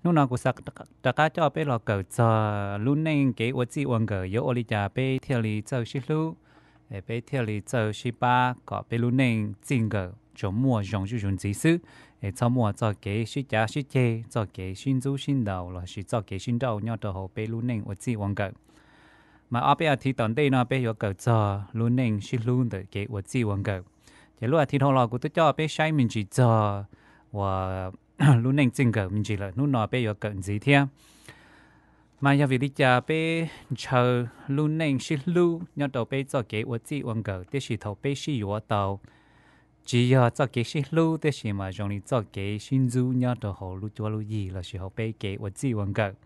Hnub no kuv xav rov qab coj peb los kawm txog lub neej kev ua txij ua nkawm yuav ua li cas peb thiaj li txawj sib hlub, peb thiaj li txawj sib pab kom peb lub neej txij nkawm tsuas muaj zoo zuj zus ntxiv xwb, es txhob muaj txoj kev sib cav sib ceg, txoj kev sib ntxub sib ntaus lossis txoj kev sib nrauj nyob rau hauv peb lub neej ua txij ua nkawm. Mas ob peb as thiv tom ntej no peb yuav kawm txog lub neej sib hlub ntawm kev ua txij ua nkawm. Ces lub as thiv dhau los kuv twb coj peb saib me ntsis txog uas lub neej txij nkawm me ntsis lawm, hnub no peb yuav kawm ntxiv thiab. Mas yog vim li cas peb ntshaw lub neej sib hlub nyob rau peb txoj kev ua txij ua nkawm, tiam sis thaum peb sib yuav tau tsis yog txoj kev sib hlub, tiam sis mas zoo li txoj kev sib ntxub nyob rau hauv lub cuab lub yig lossis hauv peb kev ua txij ua nkawm.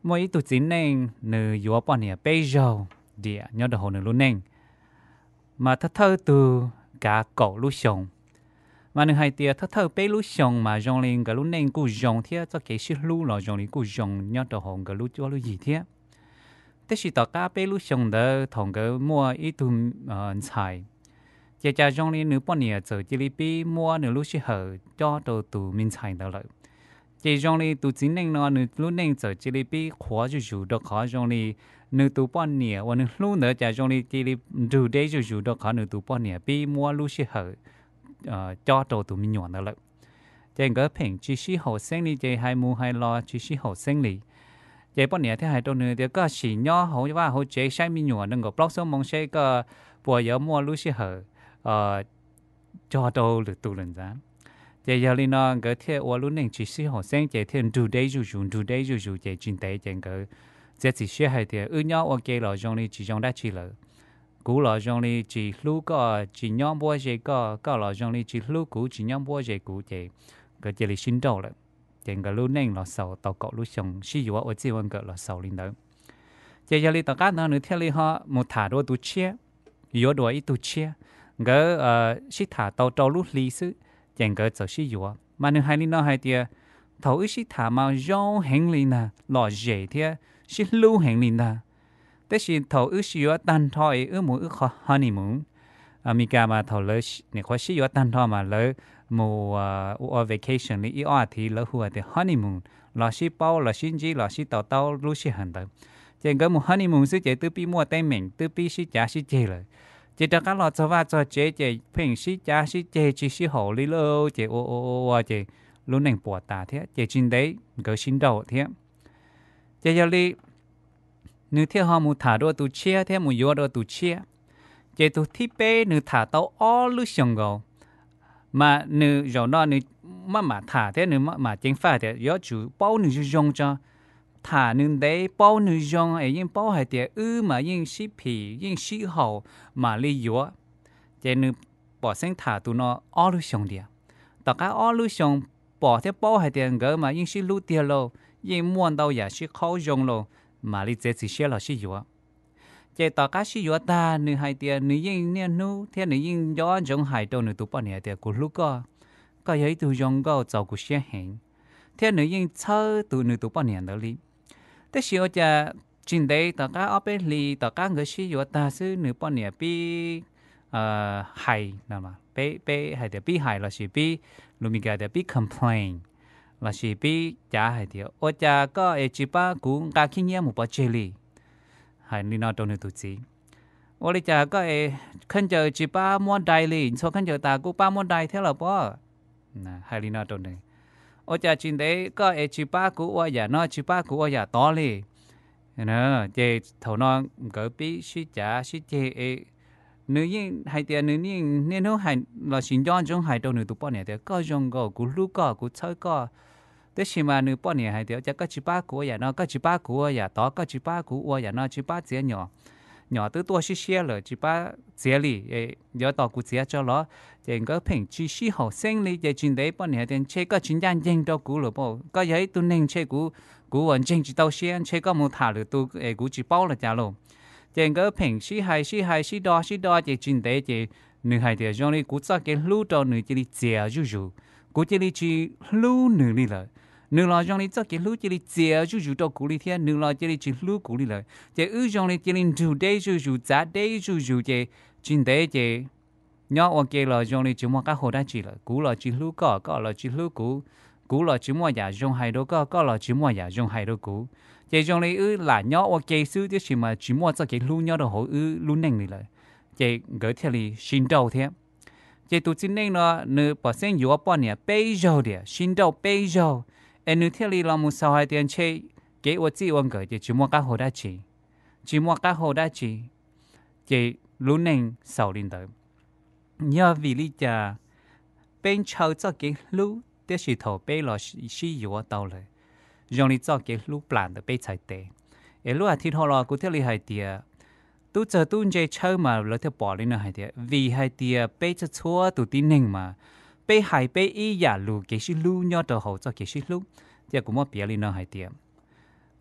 Muaj ib tug txiv neej nws yuav poj niam peb zaug diam nyob rau hauv nws lub neej, mas thawj thawj tug kav kaum lub xyoo. Mas nws hais tias thawj thawj peb lub xyoo mas zoo li nkawd lub neej kuj zoo thiab txoj kev sib hlub los zoo li kuj zoo nyob rau hauv nkawd lub cuab lub yig thiab. Tiam sis tom qab peb lub xyoo ntawd thaum nkawd muaj ib tug ntxhais, ces cas zoo li nws poj niam txawm cia li pib muab nws lub sij hawm cob rau tus me ntxhais ntawd lawm. Ces zoo li tus txiv neej no nws lub neej txawm cia li pib qhuav zuj zus rau qhov zoo li nws tus poj niam uas nws hlub ntawd cas zoo li cia li nrug deb zuj zus rau qhov nws tus poj niam pib muab lub sij hawm cob rau tus me nyuam ntawd lawm. Ces nkawd pheem tsis sib haum xeeb li, ces hais mus hais los tsis sib haum xeeb li. Ces poj niam thiaj hais rau nws tias, koj sim nyob hauv vaj hauv tsev saib me nyuam nees nkaum plaub xuab moos seb koj puas yuav muaj lub sij hawm cog rau lwm tus lawm ntag. Ces yog li no nkawd thiaj ua lub neej tsis sib haum xeeb, ces thiaj nrug deb zuj zus, nrug deb zuj zus, ces tsis ntev ces nkawd txiav txim siab hais tias wb nyob ua ke los zoo li tsis zoo dab tsi lawm. Kuv los zoo li tsis hlub koj, tsis nyob npuab ze koj, koj los zoo li tsis hlub kuv, tsis nyob npuab ze kuv, ces nkawd cia li sib nrauj lawm. Ces nkawd lub neej los xaus tau kaum lub xyoo, sib yuav ua txij ua nkawm los xaus li ntawd. Ces yog li tom qab ntawd nws thiaj li ho mus tham dua tus tshiab, yuav dua ib tug tshiab. Nkawd sib tham tau rau lub hli xwb, ces nkawd txawm sib yuav. Mas nws hais li no hais tias, thaum wb sib tham mas zoo heev li ntag, lom zem thiab sib hlub heev li ntag. Tab sis thaum wb sib yuav tag nrho es wb mus wb qhov honeymoon, Amelikas mas thaum lawv nim qhuav sib yuav tag nrho mas lawv mus ua vacation li ib ob as thiv, lawv hu tias honeymoon, los sib paub los sib ntsib los sib to taub lub sij hawm ntawd. Ces nkawd mus honeymoon xwb ces twb pib muaj teeb meem, twb pib sib cav sib ceg lawm. Ces rov qab los txog vaj txog tsev ces pheej sib cav sib ceg tsis sib haum li lawm, ces ua ua ua ces lub neej puas tas thiab, ces tsis ntev nkawd sib nrauj thiab. Ces yog li nws thiaj ho mus tham dua tus tshiab thiab mus yuav dua tus tshiab. Ces tus thib peb nws tham tau ob lub xyoos nkaus, mas nws zaum no nws maj mam tham thiab nws maj mam ceev faj tias yuav tsum paub nws zoo zoo tso. Tham nws ntev paub nws zoo es yeej paub hais tias wb mas yeej sib phim yeej sib haum mam li yuav. Ces nws pom xeeb tham tus no ob lub xyoos tiag. Tom qab ob lub xyoos pom thiab paub hais tias nkawd mas yeej sib hlub tiag lauj, yeej muaj ntau yam sib qhaub zoo lauj, mam li txiav txim siab los sib yuav. Ces tom qab sib yuav tag nws hais tias nws yeej niaj hnub thiab nws yeej nco ntsoov hais rau nws tus poj niam tias kuv hlub koj, koj yog ib tug zoo nkauj txaus kuv siab heev, thiab nws yeej txhawb tus nws tus poj niam ntawd li. Tab sis ua cas tsis ntev tom qab ob peb hlis tom qab nkawd sib yuav tag xwb nws poj niam pib hais, peb hais tias pib hais lossis pib, lus Mis Kas tias pib complain lossis pib cav hais tias ua cas koj es tsis pab kuv nqa khib nyiab mus pov tseg li. Hais li no rau nws tus txiv, ua li cas koj es khaub ncaws tsis pab muab dai li, ntxhua khaub ncaws tas kuj pab muab dai thiab los pob. Hais li no rau nws, ua cas tsis ntev koj es tsis pab kuv ua yam no tsis pab kuv ua yam tod li. Ces thaum no nkawd pib sib cav sib ceg es nws yeej hais tias nws yeej niaj hnub hais lossis nco ntsoov hais rau nws tus poj niam tias koj zoo nkaus kuv hlub koj kuv txhawb koj. Tab sis mas nws poj niam hais tias cas koj tsis pab kuv ua yam no, koj tsis pab kuv ua yam tod, koj tsis pab kuv ua yam no, tsis pab txiav nyom, nyom twb tuaj siab siab lawm tsis pab txiav li, yuav tos kuv txiav tso los. Ces nkawd pheej tsis sib haum xeeb li ces tsis ntev poj niam hais tias ntshe koj tsis ncaj ncees rau kuv lawm, koj yog ib tug neeg ntshe kuv, kuv uas ntseeg tsis tau siab, ntshe koj mus tham lwm tus es kuv tsis paub los cas lauj. Ces nkawd pheej sib hais sib hais sib do sib do ces tsis ntev ces nws hais tias zoo li kuv txoj kev hlub rau nws cia li txias zuj zus, kuv cia li tsis hlub nws li lawm. Nws los zoo li txoj kev hlub cia li txias zuj zus rau kuv li thiab nws los cia li tsis hlub kuv li lawm ces wb zoo li cia li nrug deb zuj zus txav deb zuj zus ces tsis ntev ces nyob ua ke los zoo li tsis muaj qab hau dab tsi lawm, kuv los tsis hlub koj, koj los tsis hlub kuv. kuv los tsis muaj yam zoo hais rau koj, koj los tsis muaj yam zoo hais rau kuv. Ces zoo li wb lam nyob ua ke xwb tiam sis mas tsis muaj txoj kev hlub nyob rau hauv wb lub neej li lawm. Ces nkawd thiaj li sib nrauj thiab. Ces tus txiv neej no nws pom xeeb yuav poj niam peb zaug tiam, sib nrauj peb zaug, es nws thiaj li los mus xaus hais tias ntshe kev ua txij ua nkawm ces tsis muaj qab hau dab tsi, tsis muaj qab hau dab tsi. Ces lub neej xaus li ntawd. Yog vim li cas peb ntshaw txoj kev hlub tiam sis thaum peb los sib yuav tau lawm, zoo li txoj kev hlub plam ntawm peb txhais tes? Es lub a thiv dhau los kuv thiaj li hais tias, tub txawg tub ntse tshawb mas lawv thiaj pom li no hais tias vim hais tias peb txhua txhua tus tib neeg mas peb hais peb ib yam lus kev sib hlub nyob rau hauv txoj kev sib hlub. Ces kuv muab piav li no hais tias,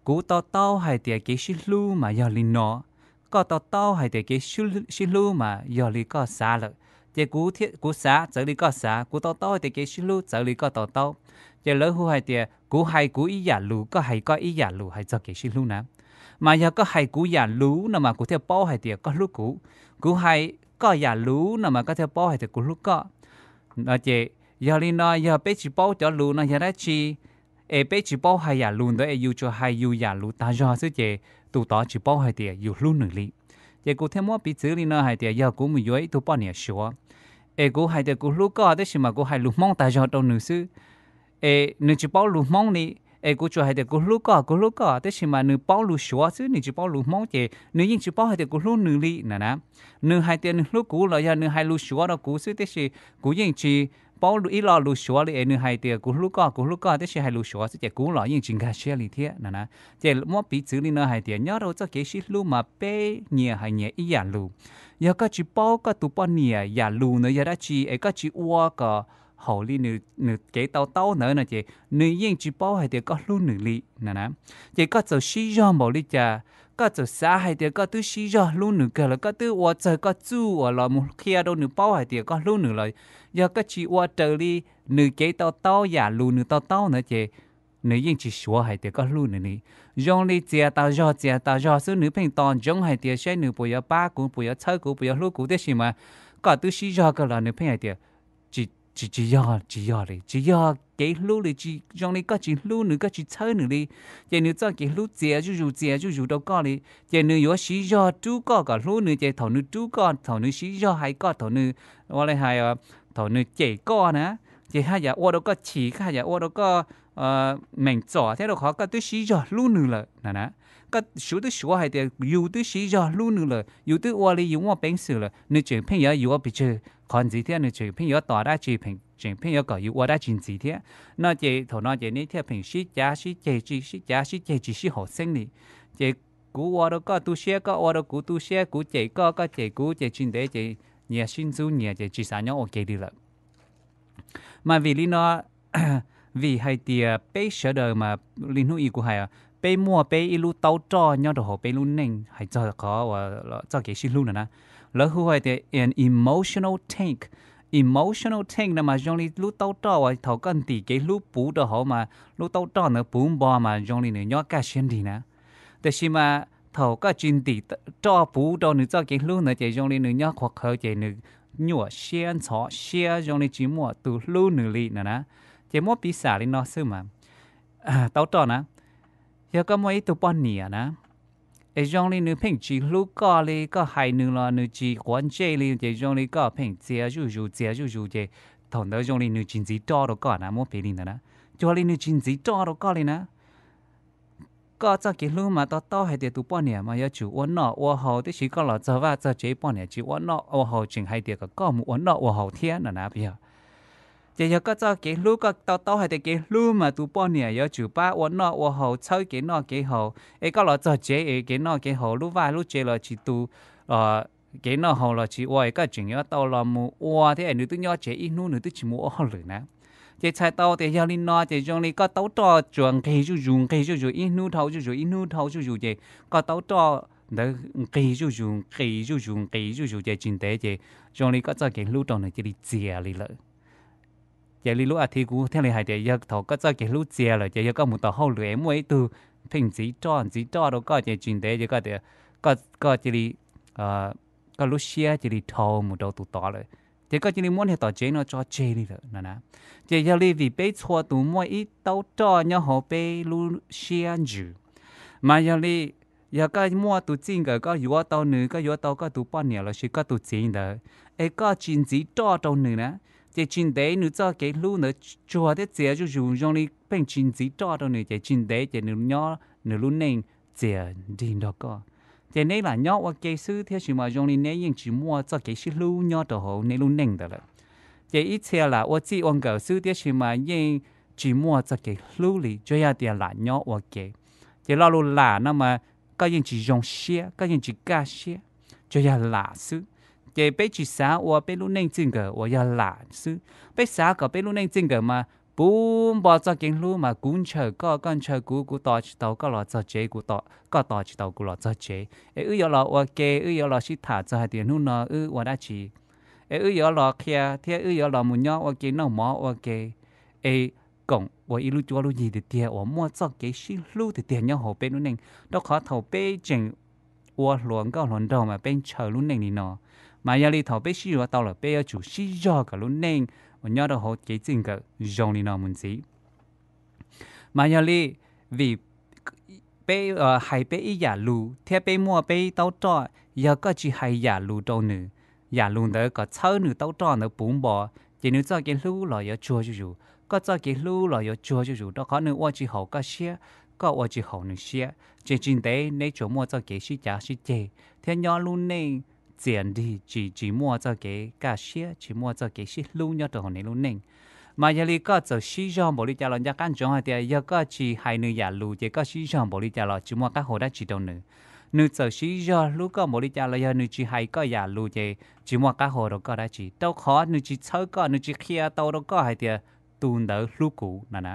kuv to taub hais tias kev sib hlub mas yog li no, koj to taub hais tias kev sib hlub mas yog li koj xav lawm, ces kuv xav txawv li koj xav, kuv to taub hais tias kev sib hlub txawv li koj to taub. Ces lawv hu hais tias kuv hais kuv ib yam lus, koj hais koj ib yam lus hais txog kev sib hlub na. Mas yog koj hais kuv yam lus no mas kuv thiaj paub hais tias koj hlub kuv, kuv hais koj yam lus no mas koj thiaj paub hais tias kuv hlub koj. Ces yog li no yog peb tsis paub cov lus no yog dab tsi, es peb tsis paub hais yam lus ntawd es yus tsuas hais yus yam lus tag zog xwb ces tus tod tsis paub hais tias yus hlub nws li. Ces kuv thiaj muab piv txwv li no hais tias yog kuv mus yuav ib tug poj niam Suav, es kuv hais tias kuv hlub koj tab sis mas kuv hais lus Hmoob tag zog rau nws xwb, es nws tsis paub lus Hmoob li, es kuv tsuas hais tias kuv hlub koj, kuv hlub koj, tab sis mas nws paub lus Suav xwb, nws tsis paub lus Hmoob ces nws yeej tsis paub hais tias kuv hlub nws li na na. Nws hais tias nws hlub kuv los yog nws hais lus Suav rau kuv xwb, tab sis kuv yeej tsis paub ib lo lus Suav li es nws hais tias kuv hlub koj, kuv hlub koj, tab sis hais lus Suav xwb ces kuv los yeej tsis nkag siab li thiab na na. Ces muab piv txwv li no hais tias nyob rau txoj kev sib hlub mas peb nyias hais nyias ib yam lus. Yog koj tsis paub koj tus poj niam yam lus ntawd yog dab tsi es koj tsis ua kom haum li nws kev to taub ntawd no ces nws yeej tsis paub hais tias koj hlub nws li na na. Ces koj txawm sib zog npaum li cas, koj txawm xav hais tias koj twb sib zog hlub nws kawg lawm, koj twb ua txawg koj txuj uas los mus qhia rau nws paub hais tias koj hlub nws los, yog koj tsis ua raws li nws kev to taub yam lus nws to taub ntawd ces nws yeej tsis suav hais tias koj hlub nws li. Zoo li txias tas zog txias tas zog xwb, nws pheej tos ntsoov hais tias saib nws puas yuav pab kuv, puas yuav txhawb kuv, puas yuav hlub kuv, tiam sis mas koj twb sib zog kawg los nws pheej hais tias tsis, tsis yog, tsis yog li, tsis yog kev hlub li, tsis zoo li koj tsis hlub nws, koj tsis txhawb nws li. Ces nws txoj kev hlub txias zuj zus txias zuj zus rau koj li. Ces nws yuav siv zog rub koj kom hlub nws, ces thaum nws rub koj, thaum nws siv zog hais koj, thaum nws ua li hais, thaum nws cem koj na, ces haj yam ua rau koj chim, haj yam ua rau koj meem txom thiab, rau qhov koj twb sib zog hlub nws lawm na. Koj suav twb suav hais tias yus twb sib zog hlub nws lawm, yus twb ua li yus muaj peev xwm lawm, nws tseem pheej yuav yuav pes tsawg qhov ntxiv thiab, nws tseem pheej yuav tos dab tsi, tseem pheej yuav kom yus ua dab tsi ntxiv thiab. No ces thaum no ces neb thiaj pheej sib cav sib ceg, sib cav sib ceg tsis sib haum xeeb li. Ces kuv ua rau koj tu siab, koj ua rau kuv tu siab, kuv cem koj, koj cem kuv, ces tsis ntev ces nyias sib ntxub nyias ces tsis xav nyob ua ke li lawm. Mas vim li no, vim hais tias peb sawv daws mas li hnub ib kuv hais, peb muaj peb ib lub taub roj nyob rau hauv peb lub neej hais txog qhov uas txoj kev sib hlub no na. Lawv hu hais tias an emotional tank. Emotional tank no mas zoo li lub taub roj uas thaum koj ntim kev hlub puv rau hauv mas lub taub roj ntawd puv npo mas zoo li nws nyob kaj siab nrig na. Tiam sis mas thaum koj tsis ntim roj puv rau nws txoj kev hlub ntawd ces zoo li nws nyob qhuav qhawv ces nws nyuaj siab ntxhov siab zoo li tsis muaj tus hlub nws li no na. Ces muab piv xam li no xwb mas, taub roj na, yog koj muaj ib tug poj niam na, es zoo li nws pheej tsis hlub koj li, koj hais nws los nws tsis quav ntsej li, ces zoo li koj pheej txias zuj zus txias zuj zus ces thaum ntawd zoo li nws tsis ntxiv roj rau koj na, muab piv li ntawd na, cuag li nws tsis ntxiv roj rau koj li na. Koj txoj kev hlub mas to taub hais tias tus poj niam mas yuav tsum ua noj ua haus, tiam sis koj los txog vaj txog tsev poj niam tsis ua noj ua haus, tseem hais tias kom koj mus ua noj ua haus thiab no na, puas yog? Ces yog koj txoj kev hlub, koj to taub hais tias kev hlub mas tus poj niam yuav tsum pab ua noj ua haus, txhawb kev noj kev haus, es koj los txog tsev es kev noj kev haus lub vaj lub tsev los tsis tu, kev noj haus los tsis ua, es koj tseem yuav tau los mus ua thiab, es nws twb nyob tsev ib hnub nws twb tsis mus ua hauj lwm na. Ces txhais tau tias yog li no ces zoo li koj taub roj tsuas nqig zuj zus nqig zuj zus, ib hnub dhau zuj zus ib hnub dhau zuj zus, ces koj taub roj ntawd nqig zuj zus nqis zuj zus nqis zuj zus, ces tsis ntev ces zoo li koj txoj kev hlub rau nws cia li txias li lawm. Ces li lub a thiv kuv thiaj li hais tias yog thaum koj txoj kev hlub txias lawm ces yog koj mus tom hauj lwm es muaj ib tug pheej ntxiv roj ntxiv roj rau koj ces tsis ntev ces koj tias, koj cia li, koj lub siab cia li dhau mus rau tus tod lawm. ces koj cia li muab niag tom tsev no tso tseg li lawm no na. Ces yog li vim peb txhua tus muaj ib taub roj nyob hauv peb lub siab ntsws, mas yog li, yog koj muaj tus txij nkawm koj yuav tau nws, koj yuav tau koj tus poj niam lossis koj tus txiv ntawd, es koj tsis ntxiv roj rau nws na, ces tsis ntev nws txoj kev hlub ntawd tsuag thiab txias zuj zus zoo li pheej tsis ntxiv roj rau nws, ces tsis ntev ces nws nyob nws lub neej txias nrig nrog koj. Ces neb lam nyob ua ke xwb, tab sis mas zoo li neb yeej tsis muaj txoj kev sib hlub nyob rau hauv neb lub neej ntawd lawm. Ces ib txhia lam ua txij ua nkawm xwb, tab sis mas yeej tsis muaj txoj kev hlub li, tsuas yog tias lam nyob ua ke. Ces lo lus lam no mas koj yeej tsis zoo siab, koj yeej tsis kaj siab, tsuas yog lam xwb. Ces peb tsis xav ua peb lub neej txij nkawm uas yog lam xwb, peb xav kom peb lub neej txij nkawm mas puv npo txoj kev hlub, mas kuv ntshaw koj, koj ntshaw kuv, kuv tos tsis tau koj los txog tsev, kuv, koj tos tsis tau kuv los txog tsev, es wb yuav los ua ke, wb yuav los sib tham txog hais tias hnub no wb ua dab tsi, es wb yuav los qhia thiab wb yuav los mus nyob ua ke noj mov ua ke, es koom ua ib lub cuab lub yig tiag tiag uas muaj txoj kev sib hlub tiag tiag nyob hauv peb lub neej, rau qhov thaum peb tseem ua hluas nkauj hluas nraug mas peb ntshaw lub neej li no, mas yog li thaum peb sib yuav tau lawm peb yuav tsum sib zog kom lub neej uas nyob rau hauv kev txij nkawm zoo li no mus ntxiv. Mas yog li, vim peb hais peb ib yam lus thiab peb muaj peb ib taub roj, yog koj tsis hais yam lus rau nws, yam lus ntawd kom txhawb nws taub roj ntawd puv npo, ces nws txoj kev hlub los yuav tsuag zuj zus, koj txoj kev hlub los yuav tsuag zuj zus, rau qhov nws ua tsis haum koj siab, koj ua tsis haum nws siab, ces tsis ntev neb tsuas muaj txoj kev sib cav sib ceg thiab nyob lub neej txias nrig, tsis, tsis muaj txoj kev kaj siab, tsis muaj txoj kev sib hlub nyob rau hauv neb lub neej. Mas yog li koj txawm sib zog npaum li cas los nco qab ntsoov hais tias yog koj tsis hais nws yam lus ces koj sib zog npaum li cas los tsis muaj qab hau dab tsi rau nws. Nws txawm sib zog hlub koj npaum li cas los yog nws tsis hais koj yam lus ces tsis muaj qab hau rau koj dab tsi, rau qhov nws tsis txhawb koj, nws tsis qhia tau rau koj hais tias tus ntawd hlub kuv no na.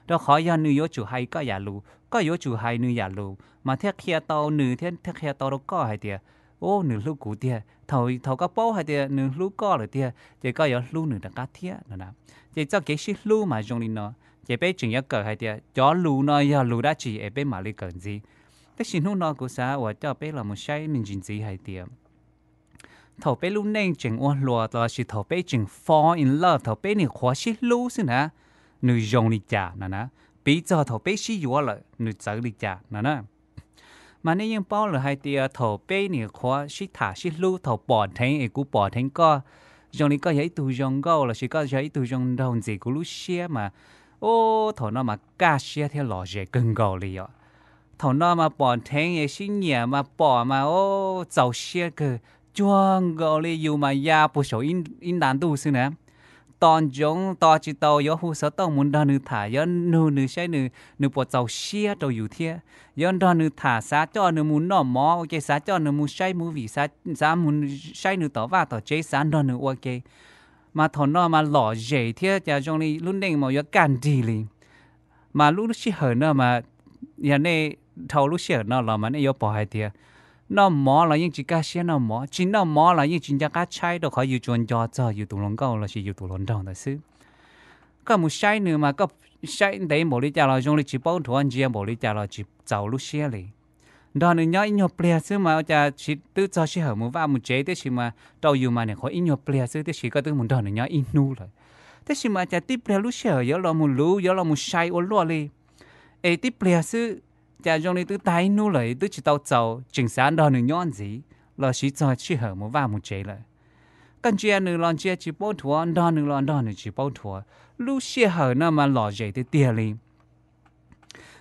Rau qhov yog nws yuav tsum hais koj yam lus, koj yuav tsum hais nws yam lus mas thiaj qhia tau nws thiab thiaj qhia tau rau koj hais tias, u, nws hlub kuv tiag. Thaum, thaum koj paub hais tias nws hlub koj lawm tiag ces koj yuav hlub nws rov qab thiab no na. Ces txoj kev sib hlub mas zoo li no, ces peb tseem yuav kawm hais tias cov lus no yog lus dab tsi es peb mam li kawm ntxiv. Tab sis hnub no kuv xav uas coj peb los mus saib me ntsis ntxiv hais tias thaum peb lub neej tseem ua hluas lossis thaum peb tseem fall in love, thaum peb nyuam qhuav sib hlub xwb na, nws zoo li cas no na, piv txog thaum peb sib yuav lawm nws txawv li cas no na. Mas nej yeej paub lawm hais tias thaum peb nyuam qhuav sib tham sib hlub, thaum pom dheev es kuv pom dheev koj, zoo li koj yog ib tug zoo nkauj lossis koj yog ib tug zoo nraug ntxim kuv lub siab mas, u, thaum no mas kaj siab thiab lom zem kawg nkaus li yom. Thaum no mas pom dheev es sib nyiam mas pom mas, u, txaus siab kawg, cuag nkaus li yus mas ya puag saum ib nta ntuj xwb na. Tos ntsoov tos tsis tau yuav hu xov tooj mus nrog nws tham, yuav nug nws saib nws, nws puas txaus siab rau yus thiab. Yuav nrog nws tham, xav coj nws mus noj mov ua ke, xav coj nws mus saib movie, xav mus saib nws tom vaj tom tsev, xav nrog nws ua ke. Mas thaum no mas lom zem thiab cas zoo li lub neej mas yuav kaj nrig li. Mas lub sij hawm no mas, yog nej dhau lub sij hawm no los mas nej yuav pom hais tias noj mov los yeej tsis kaj siab noj mov, tsis noj mov los yeej tsis nco qab tshaib, rau qhov yus tsuas nco txog yus tus hluas nkauj lossis yus tus hluas nraug ntawd xwb. Koj mus saib nws mas koj saib ntev npaum li cas los zoo li tsis paub dhuav, ntsia npaum li cas los tsis txaus lub siab li. Nrog nws nyob ib nyuag pliag xwb mas cas twb txog sij hawm mus vaj mus tsev, tiam sis mas rau yus mas nyuam qhuav ib nyuag pliag xwb, tiam sis koj twb mus nrog nws nyob ib hnub lawm. Tiam sis mas cas tib pliag lub sij hawm yuav los mus luv, yuav los mus sai ua luaj li. Es tib pliag xwb, cas zoo li twb tag ib hnub lawm twb tsis tau txaus, tseem xav nrog nws nyob ntxiv lossis txog sij hawm mus vaj mus tsev lawm. Koj ntsia nws los ntsia tsis paub dhuav, nrog nws los nrog nws tsis paub dhuav. Lub sij hawm no mas lom zem tiag tiag li.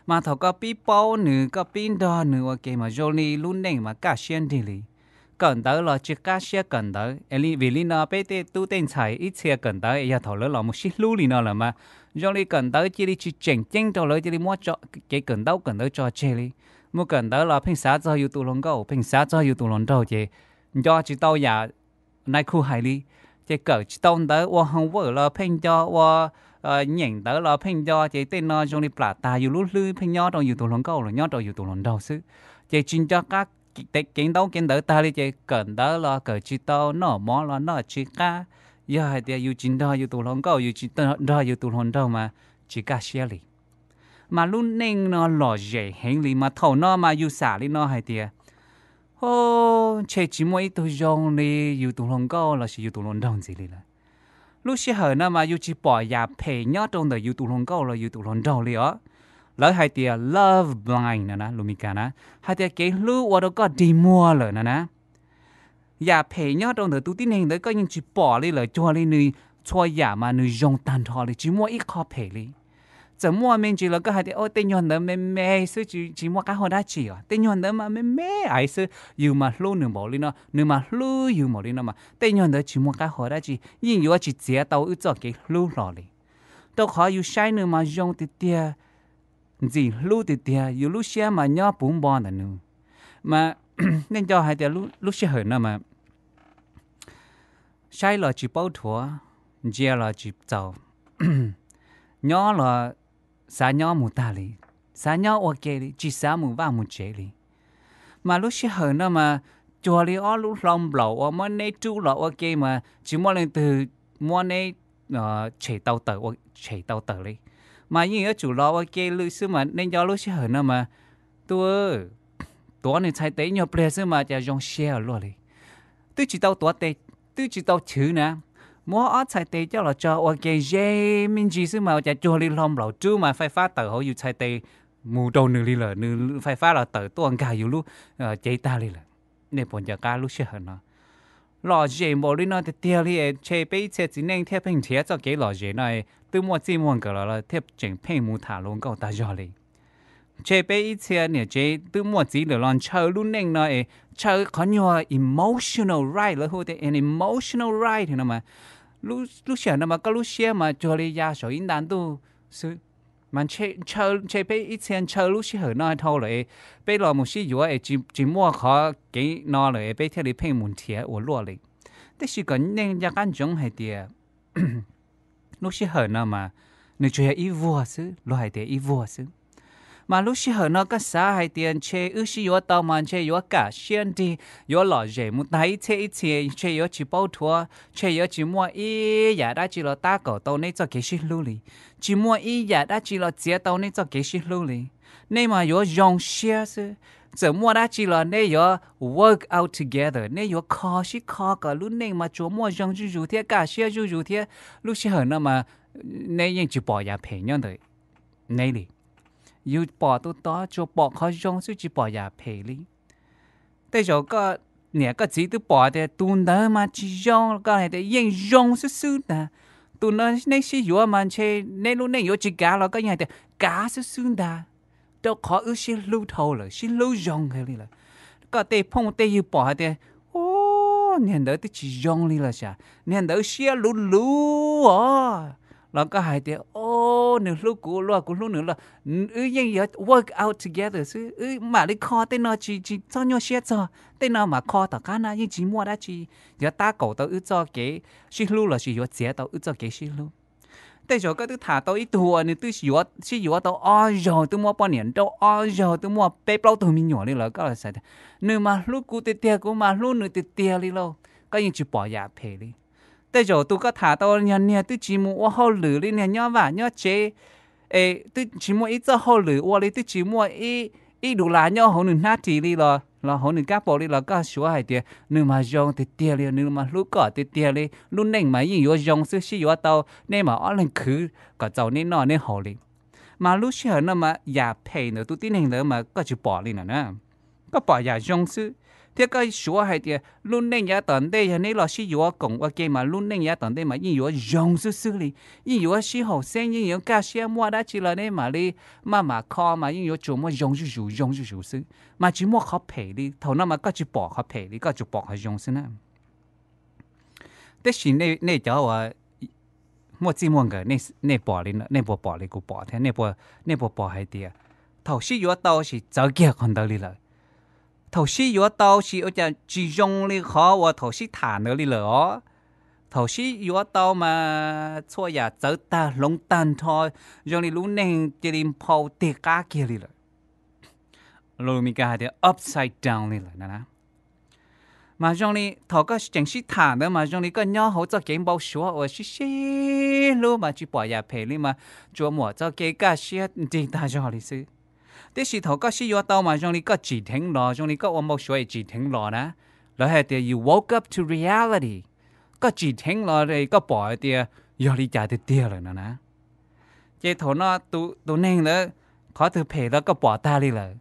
Mas thaum koj pib paub nws, koj pib nrog nws ua ke mas zoo li lub neej mas kaj siab nrig li. Kawm ntawv los tsis qab siab kawm ntawv, vim li no peb tej tub tej ntxhais ib txhia kawm ntawv es yog thaum lawv los mus sib hlub li no lawm mas zoo li kawm ntawv cia li tsis tseem ceeb rau lawv, cia li muab kev kawm ntaub kawm ntawv tso tseg li. Mus kawm ntawv los pheej xav txog yus tus hluas nkauj, pheej xav txog yus tus hluas nraug ces nco tsis tau yam nai khu hais li. Ces kawm tsis tau ntawv, ua homework los pheej nco, ua nyeem ntawv los pheej nco, ces tej no zoo li plam tag yus lub hlwb pheej nyob rau yus tus hluas nkauj los nyob rau yus tus hluas nraug xwb. Ces tsis nco qab kev ntaub kev ntawv tag li, ces kawm ntawv los kawm tsis tau, noj mov los noj tsis qab. Yog hais tias yus tsis nrog yus tus hluas nkauj, yus tsis nrog yus tus hluas nraug mas tsis kaj siab li. Mas lub neej no lom zem heev li, mas thaum no mas yus xam li no hais tias Ntshe tsis muaj ib tug zoo li yus tus hluas nkauj lossis yus tus hluas nraug ntxiv li lawm. Lub sij hawm no mas yus tsis pom yam phem nyob rau ntawm yus tus hluas nkauj los yus tus hluas nraug li os. Lawv hais tias love blind no na, lus Mis Kas na, hais tias kev hlub ua rau koj dig muag lawm no na. Yam phem nyob rau ntawm tus tib neeg ntawd koj yeej tsis pom li lawm, cuag li nws txhua yam mas nws zoo tag nrho li, tsis muaj ib qho phem li. Txawm muaj me ntsis los koj hais tias, o, tej nyuag ntawd me me xwb, tsis muaj qab hau dab tsi os, tej nyuag ntawd mas me me aiv xwb, yus mas hlub nws npaum li no, nws mas hlub yus npaum li no mas tej nyuag ntawd tsis muaj qab hau dab tsi, yeej yuav tsis txiav tau wb txoj kev hlub hlo li. Rau qhov yus saib nws mas zoo tiag tiag, ntxim hlub tiag tiag, yus lub siab mas nyob puv npo ntawm nws. Mas nej nco hais tias lub sij hawm no mas saib los tsis paub dhuav, ntsia los tsis txaus, nyob los xav nyob mus tag li, xav nyob ua ke li, tsis xav mus vaj mus tsev li. Mas lub sij hawm no mas cuag li ob lub hlau nplaum uas muab neb rub los ua ke mas tsis muaj leej twg muab neb tshem tau tawm, tshem tau tawm li. Mas yeej yuav tsum los ua ke lwm xwb mas nej nco lub sij hawm no mas, tu, tuav nws txhais tes ib nyuag pliag xwb mas cas zoo siab luaj li. Twb tsis tau tuav tes, twb tsis tau chwv na, muab ob txhais tes coj los tso ua ke ze me ntsis xwb mas cas cuag li hlau nplaum rub mas faij fab tawm hauv yus txhais tes mus rau nws li lawm, nws faij fab los tawm tuaj nkag yus lub cev tag li lawm. Nej puas nco qab lub sij hawm no? Lom zem npaum li no tiag tiag li, ntshe peb ib txhia txiv neej thiaj pheej nrhiav txoj kev lom zem no, twb muaj txij muaj nkawm los thiaj tseem pheej mus tham hluas nkauj tag zog li. Ntshe peb ib txhia niam tsev twb muaj txiv lawm los ntshaw lub neej no es ntshaw qhov nyuag emotional ride, lawv hu tias an emotional ride no mas, lub sij hawm no mas koj lub siab mas cuag li ya saum ib nta ntuj xwb. Mas ntshe peb ib txhia ntshaw lub sij hawm no dhau lawm, peb los mus sib yuav es tsis muaj qhov kev no lawm es peb thiaj li pheej mus nrhiav ua luaj li. Tab sis kom nej nco qab ntsoov hais tias lub sij hawm no mas nws tsuas yog ib vuag xwb, luag hais tias ib vuag xwb. Mas lub sij hawm no koj xav hais tias ntshe wb sib yuav tau mas ntshe yuav kam siab nrig, yuav lom zem mus tag ib txhiab ib txhia, ntshe yuav tsis paub dhuav, ntshe yuav tsis muaj ib yam dab tsi los tab kaum tau neb txoj kev sib hlub li, tsis muaj ib yam dab tsi los txiav tau neb txoj kev sib hlub li. Neb mas yuav zoo siab xwb, txawm muaj dab tsi los neb yuav work out together, neb yuav kho sib kho kom lub neej mas tsuas muaj zoo zuj zus thiab kaj siab zuj zus thiab. Lub sij hawm no mas neb yeej tsis pom yam phem nyob ntawm neb li. Yus pom tus tod tsuas pom qhov zoo xwb, tsis pom yam phem li. Tej zaum koj niam koj txiv twb pom tias tus ntawd mas tsis zoo, koj hais tias yeej zoo xwb xwb ntag. Tus no neb sib yuav mas ntshe neb lub neej yuav tsis kav los koj yeej hais tias kav xwb xwb ntag. Rau qhov wb sib hlub dhau lawm, sib hlub zoo kawg li lawm. Koj tej phooj tej ywg pom hais tias, o, niag ntawd twb tsis zoo li los sav, niag ntawd siab luv luv os, los koj hais tias, o, nws hlub kuv luaj, kuv hlub nws luaj, wb yeej yuav work out together xwb, wb mam li kho tej no, tsis tsis txhob nyuaj siab txog, tej no mam kho tom qab na, yeej tsis muaj dab tsi yuav tab kaum tau wb txoj kev sib hlub lossis yuav txiav tau wb txoj kev sib hlub. Tej zaum koj twb tham tau ib tug uas nws twb sib yuav tau ob zaug, twb muaj poj niam nrauj ob zaug, twb muaj peb plaub tug me nyuam li lawm, koj xav tias nws mas hlub kuv tiag tiag, kuv mas hlub nws tiag tiag li lauj, koj yeej tsis pom yam phem li. Tej zaum tus koj tham tau yog niag twb tsis mus ua hauj lwm li, niag nyob vaj nyob tsev, es twb tsis muaj ib txoj hauj lwm ua li, twb tsis muaj ib ib dollar nyob hauv nws hnab ris li los los hauv nws kab paus li los koj suav hais tias nws mas zoo tiag tiag li, nws mas hlub koj tiag tiag li, lub neej mas yeej yuav zoo xwb, sib yuav tau, neb mas ob leeg khwv kom txaus neb noj neb haus li. Mas lub sij hawm no mas yam phem ntawm tus tib neeg ntawd mas koj tsis pom li no na. Koj pom yam zoo xwb, thiab koj suav hais tias lub neej yav tom ntej yog neb los sib yuav koom ua ke mas lub neej yav tom ntej mas yeej yuav zoo xwb xwb li, yeej yuav sib haum xeeb, yeej yuav kaj siab, muaj dab tsi los neb mam li maj mam kho mas yeej yuav tsuas muaj zoo zuj zus, zoo zuj zus xwb, mas tsis muaj qhov phem li. Thaum no mas koj tsis pom qhov phem li, koj tsuas pom qhov zoo xwb na. Tab sis nej cov uas muaj txij muaj nkawm, nej pom li, nej puas pom li kuv pom thiab? Nej puas pom hais tias thaum sib yuav tau sis txawv kiag qhov ntawd li lawm? Thaum sib yuav tau sis ua cas tsis zoo li qhov uas thaum sib tham ntawd li lawm os? Thaum sib yuav tau mas txhua yam txawv tag hloov tag nrho, zoo li lub neej cia li nphau tig qab kiag li lawm. Lus Mis Kas hais tias upside down li lawm na. Mas zoo li thaum koj tseem sib tham ntawd mas zoo li koj nyob hauv txoj kev npau suav uas sib sib hlub mas tsis pom yam phem li mas tsuas muaj txoj kev kaj siab nrig tag zog li xwb. Tiam sis thaum koj sib yuav tau mas zoo li koj tsim dheev los, zoo li koj ua npau suav es tsim dheev los na. Lawv hais tias you woke up to reality. Koj tsim dheev los koj pom hais tias yog li cas tiag tiag lawm no na. Ces thaum no tus neeg ntawd, qhov twg phem los koj pom tag li lawm.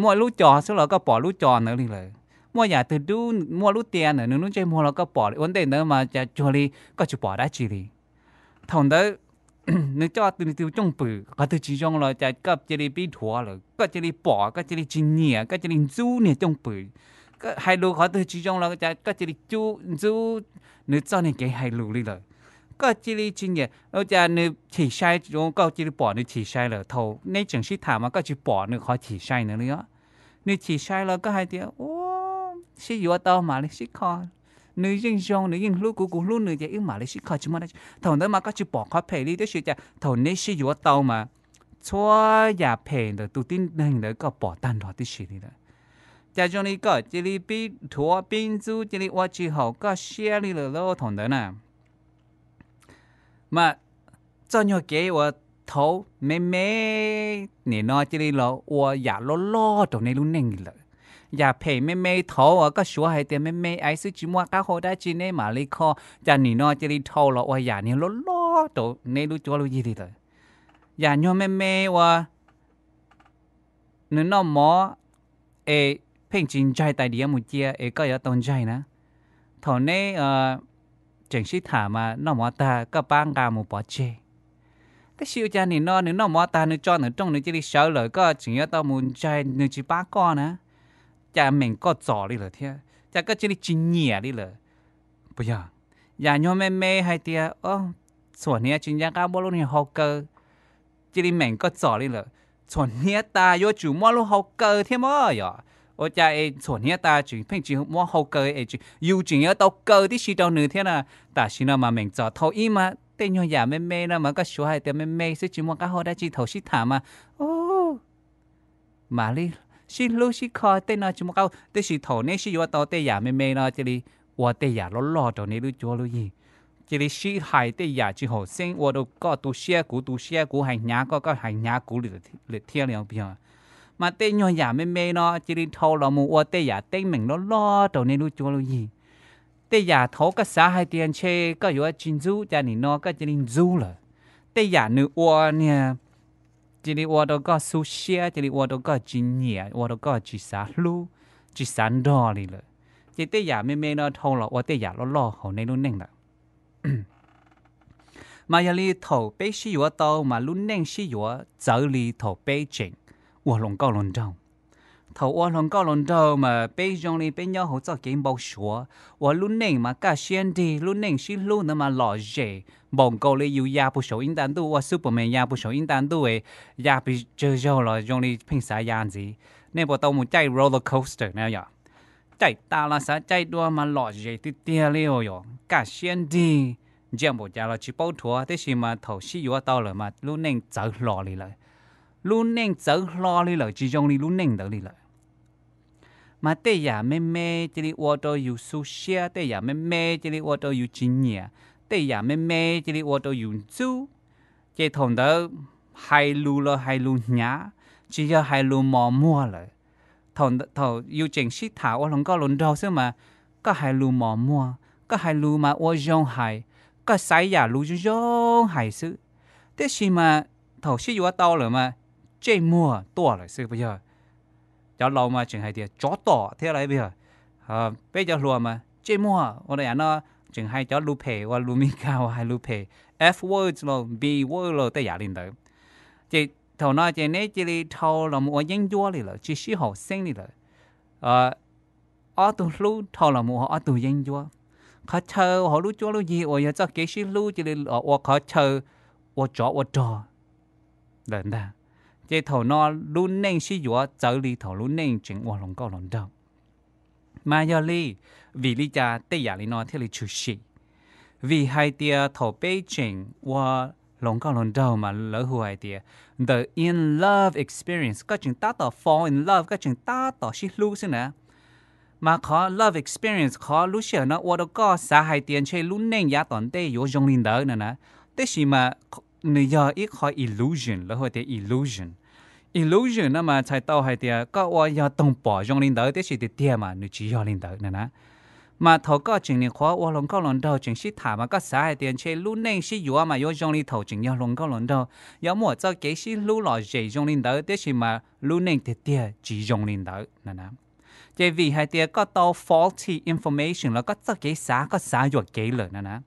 Muaj lub co xwb los koj pom lub co ntawd li lawm. Muaj yam twg dub, muaj lub tia ntawm nws lub ntsej muag los koj pom li. Ua ntej ntawd mas cas cuag li koj tsis pom dab tsi li. Thaum ntawd nws coj tus cooj pwm, qhov twg tsis zoo los cas koj cia li pib dhuav lawm, koj cia li pom, koj cia li tsis nyiam, koj cia li ntxub niag cooj pwm. Hais lus qhov twg tsis zoo los cas koj cia li cub ntxub nws txoj niag kev hais lus li lawm. Koj cia li tsis nyiam, ua cas nws chim sai, koj cia li pom nws chim sai lawm. Thaum neb tseem sib tham mas koj tsis pom nws qhov chim sai ntawd li os. Nws chim sai los koj hais tias, sib yuav tau mam li sib kho, nws yeej zoo, nws yeej hlub kuv, kuv hlub nws ces wb mam li sib kho tsis muaj dab tsi. Thaum ntawd mas koj tsis pom qhov phem li, tiam sis cas thaum neb sib yuav tau mas txhua yam phem ntawm tus tib neeg ntawd koj pom tag nrho tib si li lawm. Cas zoo li koj cia li pib dhuav pib ntxub, cia li ua tsis haum koj siab li lawm lauj thaum ntawd na. Mas txoj nyuag kev uas thaud me me, nim no cia li los ua yam loj loj rau neb lub neej li lawm. Yam phem me me thaud uas koj suav hais tias me me ais xwb tsis muaj qab hau dab tsi neb mam li kho, cas nim no cia li dhau los ua yam niag loj loj rau neb lub cuab lub yig li lawm. Yam nyuag me me uas nws noj mov es pheej tsis ntsaig tais diav mus cia es koj yuav tau ntsaig na. Thaum neb tseem sib tham mas noj mov tag koj pab nqa mus pov tseg. Tab sis ua cas nim no nws noj mov tag nws tso ntawm rooj nws cia li sawv lawm, koj tseem yuav tau mus ntsaig nws tsis pab koj na. Cas meem koj txom li lawm thiab, cas koj cia li tsis nyiam li lawm, puas yog? Yam nyuag me me hais tias txhuam hniav tsis nco qab muab lub niag hau kaw, cia li meem koj txom li lawm. Txhuam hniav tas yuav tsum muab lub hau kaw thiab mog yom. Ua cas es txhuam hniav tas tseem pheej tsis muab hau kaw es yus tseem yuav tau kaw tib si rau nws thiab na. Tam sim no mas meem txom. Thaum ub mas tej nyuag yam me me no mas koj suav hais tias me me xwb tsis muaj qab hau dab tsi, thaum sib tham mas mam li sib hlub sib kho tej no tsis muaj qab hau. Tiam sis thaum neb sib yuav tau tej yam me me no cia li ua tej yam loj loj rau neb lub cuab lub yig. Cia li sib hais tej yam tsis haum xeeb ua rau koj tu siab kuv tu siab, kuv hais hnyav koj, koj hais hnyav kuv lawm thiab li os. Mas tej nyuag yam me me no cia li dhau los mus ua tej yam teeb meem loj loj rau neb lub cuab lub yig. Tej yam thaud koj xav hais tias ntshe koj yuav tsis ntxub, cas nim no koj cia li ntxub lawm. Tej yam nws ua niag cia li ua rau koj xub siab, cia li ua rau koj tsis nyiam, ua rau koj tsis xav hlub, tsis xav nrog li lawm. Ces tej yam me me no dhau los ua tej yam loj loj hauv neb lub neej lawm. Mas yog li thaum peb sib yuav tau mas lub neej sib yuav txawv li thaum peb tseem ua hluas nkauj hluas nraug. Thaum ua hluas nkauj hluas nraug mas peb zoo li peb nyob hauv txoj kev npau suav, ua lub neej mas kaj siab nrig, lub neej sib hlub ntawd mas lom zem npaum nkaus li yus ya puag saum ib nta ntuj, ua Superman ya puag saum ib nta ntuj, ya pes tsawg zaug los zoo li pheej xav ya ntxiv. Nej puas tau mus caij roller coaster na yom? Caij tas los xav caij dua mas lom zem tiag tiag li os yom, kaj siab nrig, ntsia npaum cas los tsis paub dhuav, tiam sis mas thaum sib yuav tau lawm mas lub neej txawv hlo li lawm. Lub neej txawv hlo li lawm, tsis zoo li lub neej ntawd li lawm. Mas tej yam me me cia li ua rau yus xub siab, tej yam me me cia li ua rau yus tsis nyiam, tej yam me me cia li ua rau yus ntxub. Ces thaum ntawd hais lus los hais lus hnyav, tsis yog hais lus mos muag lawm. Thaum yus tseem sib tham ua hluas nkauj hluas nraug xwb mas koj hais lus mos muag, koj hais lus mas ua zoo hais, koj xaiv yam lus zoo zoo hais xwb. Tiam sis mas thaum sib yuav tau lawm mas ntsej muag tuaj lawm xwb puas yog? Cov laus mas tseem hais tias tsov tom thiab lawm puas yog? Peb cov hluas mas ntsej muag ua rau yam no, tseem hais cov lus phem, ua lus Mis Kas uas hais lus phem, F words los B word los tej yam li ntawd. Ces thaum no ces neb cia li dhau los mus ua yeeb ncuab li lawm, tsis sib haum xeeb li lawm. Ob tug hlub dhau los mus ua ob tug yeeb ncuab. Qhov chaw hauv lub cuab lub yig uas yog txoj kev sib hlub cia li los ua qhov chaw ua tsov ua rog lawm ntag. Ces thaum no lub neej sib yuav txawv li thaum lub neej tseem ua hluas nkauj hluas nraug. Mas yog li, vim li cas tej yam li no thiaj li tshwm sim? Vim hais tias thaum peb tseem ua hluas nkauj hluas nraug mas lawv hu hais tias the in love experience, koj tseem tab tom fall in love, koj tseem tab tom sib hlub xwb na. Mas qhov love experience, qhov lub sij hawm no ua rau koj xav hais tias ntshe lub neej yav tom ntej yuav zoo li ntawd no na, tab sis mas nws yog ib qho illusion, lawv hu tias illusion. illusion no mas txhais tau hais tias koj ua yog toog pom zoo li ntawd, tiam sis tiag tiag mas nws tsis yog li ntawd no na. Mas thaum koj tseem nyuam qhuav ua hluas nkauj hluas nraug tseem sib tham mas koj xav hais tias ntshe lub neej sib yuav mas yuav zoo li thaum tseem yog hluas nkauj hluas nraug, yuav muaj txoj kev sib hlub lom zem zoo li ntawd, tiam sis mas lub neej tiag tiag tsis zoo li ntawd no na. Ces vim hais tias koj tau faulty information los koj txoj kev xav koj xav yuam kev lawm no na.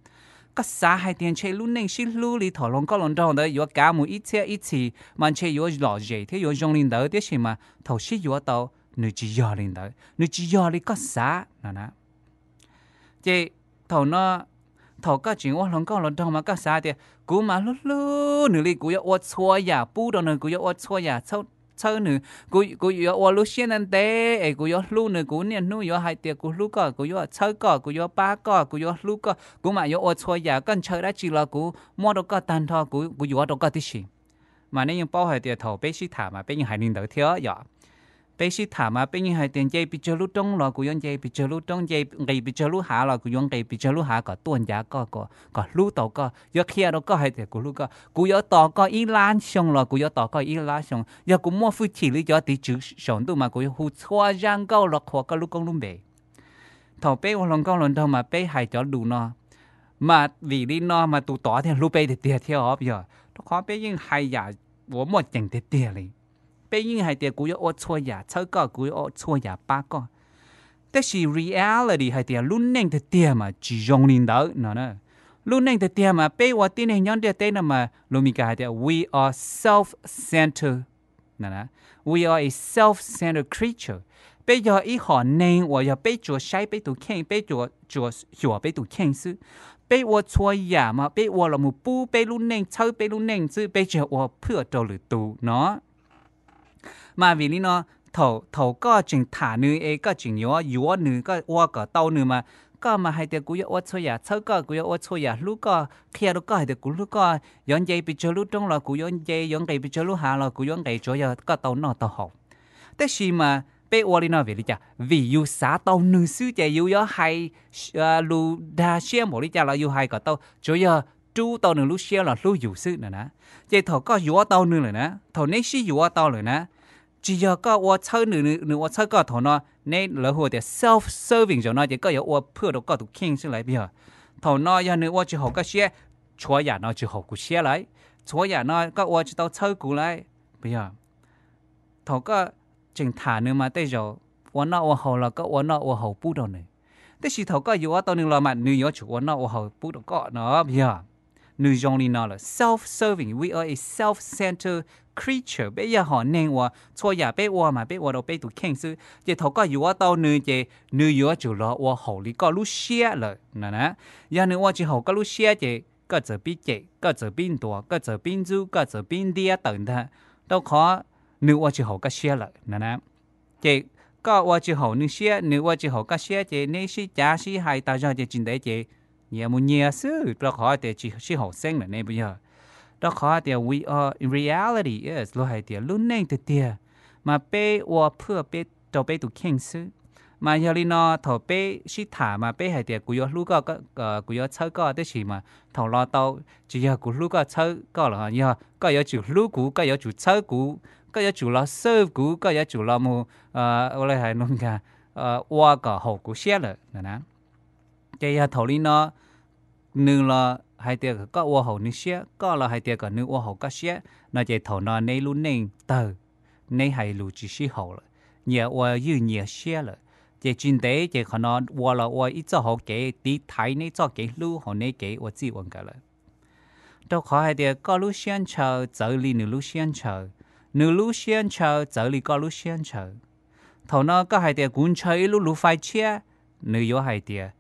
Koj xav hais tias ntshe lub neej sib hlub li thaum hluas nkauj hluas nraug ntawd yuav kav mus ib txhiab ib txhis mas ntshe yuav lom zem thiab yuav zoo li ntawd, tiam sis mas thaum sib yuav tau nws tsis yog li ntawd, nws tsis yog li koj xav no na. Ces thaum no, thaum koj tseem ua hluas nkauj hluas nraug mas koj xav tias kuv mas hlub hlub nws li, kuv yuav ua txhua yam pub rau nws, kuv yuav ua txhua yam txhawb nws, kuv yuav ua lub siab ntev ntev es kuv yuav hlub nws, kuv niaj hnub yuav hais tias kuv hlub koj, kuv yuav txhawb koj, kuv yuav pab koj, kuv yuav hlub koj, kuv mam yuav ua txhua yam, koj ntshaw dab tsi los kuv muab rau koj tag nrho, kuv yuav rau koj tib si. Mas nej yeej paub hais tias thaum peb sib tham mas peb yeej hais li ntawd thiab yom. Peb sib tham mas peb yeej hais tias nce pes tsawg lub roob los kuv yuav nce pes tsawg lub roob, nce nqis pes tsawg lub hav los kuv yuav nqis pes tsawg lub hav kom tuaj ncav koj, kom hlub tau koj, yuav qhia rau koj hais tias kuv hlub koj, kuv yuav tos koj ib lab xyoo los kuv yuav tos koj ib lab xyoo, yog kuv muaj hwj chim li cov tiv tswv saum ntuj mas kuv yuav hu txhua zaj nkauj los qhuas koj lub koob lub npe. Thaum peb ua hluas nkauj hluas nraug mas peb hais cov lus no, mas vim li no mas tus tod thiaj hlub peb tiag tiag thiab os yog, rau qhov peb yeej hais yam uas muaj ceem tiag tiag li. Peb yeej hais tias kuv yuav ua txhua yam txhawb koj, kuv yuav ua txhua yam pab koj. Tab sis reality hais tias lub neej tiag tiag mas tsis zoo li ntawd no. Lub neej tiag tiag mas peb ua tib neeg nyob ntiaj teb no mas lus Mis Kas hais tias we are self-centered. We are a self-centered creature. Peb yog ib hom neeg uas yog peb tsuas saib peb tus kheej, peb tsuas xyuas peb tus kheej xwb. Peb ua txhua yam mas peb ua los mus pub peb lub neej, txhawb peb lub neej xwb, peb tsis ua phwj rau lwm tus no. Mas vim li no, thaum koj tseem tham nws es koj tseem yuav yuav nws, koj ua kom tau nws mas koj mas hais tias kuv yuav ua txhua yam txhawb koj, kuv yuav ua txhua yam hlub koj, qhia rau koj hais tias kuv hlub koj, yuav nce pes tsawg lub roob los kuv yuav nce, yuav nqis pes tsawg lub hav los kuv yuav nqis, tsuav yog koj tau noj tau haus. Tab sis mas peb ua li no vim li cas? Vim yus xav tau nws xwb ces yus yuav hais lus dag siab npaum li cas los yus hais kom tau, tsuav yog rub tau nws lub siab los hlub yus xwb no na. Ces thaum koj yuav tau nws lawm na, thaum neb sib yuav tau lawm na, tsis yog koj ua txhawb nws, nws ua txhawb koj, thaum no neb lawv hu tias self-serving zaum no ces koj yuav ua phwj rau koj tus kheej xwb lawm yog. Thaum no yog nws ua tsis haum koj siab, txhua yam no tsis haum kuv siab lawm, txhua yam no koj ua tsis tau txhawb kuv lawm, puas yog? Thaum koj tseem tham nws mas tej zaum ua noj ua haus los koj ua noj ua haus pub rau nws. Tab sis thaum koj yuav tau nws los mas nws yuav tsum ua noj ua haus pub rau koj no, yog. Nws zoo li no lawm, self-serving, we are a self-centered creature, peb yog hom neeg uas txhua yam peb ua mas peb ua rau peb tus kheej xwb. Ces thaum koj yuav tau nws ces nws yuav tsum los ua haum li koj lub siab lawm no na. Yog nws ua tsis haum koj lub siab ces koj txawm pib cem, koj txawm pib ntuas, koj txawm pib ntxub, koj txawm pib ntiab tawm ntag, rau qhov nws ua tsis haum koj siab lawm no na. Ces koj ua tsis haum nws siab, nws ua tsis haum koj siab ces neb sib cav sib hais tas zog ces tsis ntev ces nyias mus nyias xwb, rau qhov tias tsis sib haum xeeb lawm ne, puas yog? Rau qhov tias we are, reality is, luag hais tias lub neej tiag tiag mas peb ua phwj peb rau peb tus kheej xwb. Mas yog li no thaum peb sib tham mas peb hais tias kuv yuav hlub koj, kuv yuav txhawb koj, tab sis mas thaum los tau tsis yog kuv hlub koj txhawb koj los yog koj yuav tsum hlub kuv, koj yuav tsum txhawb kuv, koj yuav tsum los serve kuv, koj yuav tsum los mus ua li hais no, ua kom haum kuv siab lawm na. Ces yog thaum li no nws los hais tias koj ua haum nws siab, koj los hais tias kom nws ua haum koj siab no ces thaum no neb lub neej tawg, neb hais lus tsis sib haum lawm, nyias ua ywj nyias siab lawm. Ces tsis ntev ces qhov no ua los ua ib txoj hauv kev tiv thaiv neb txoj kev hlub hauv neb kev ua txij ua nkawm lawm. Rau qhov hais tias koj lub siab ntshaw txawv li nws lub siab ntshaw, nws lub siab ntshaw txawv li koj lub siab ntshaw. Thaum no koj hais tias kuv ntshaw ib lub luv fais tshiab, nws yuav hais tias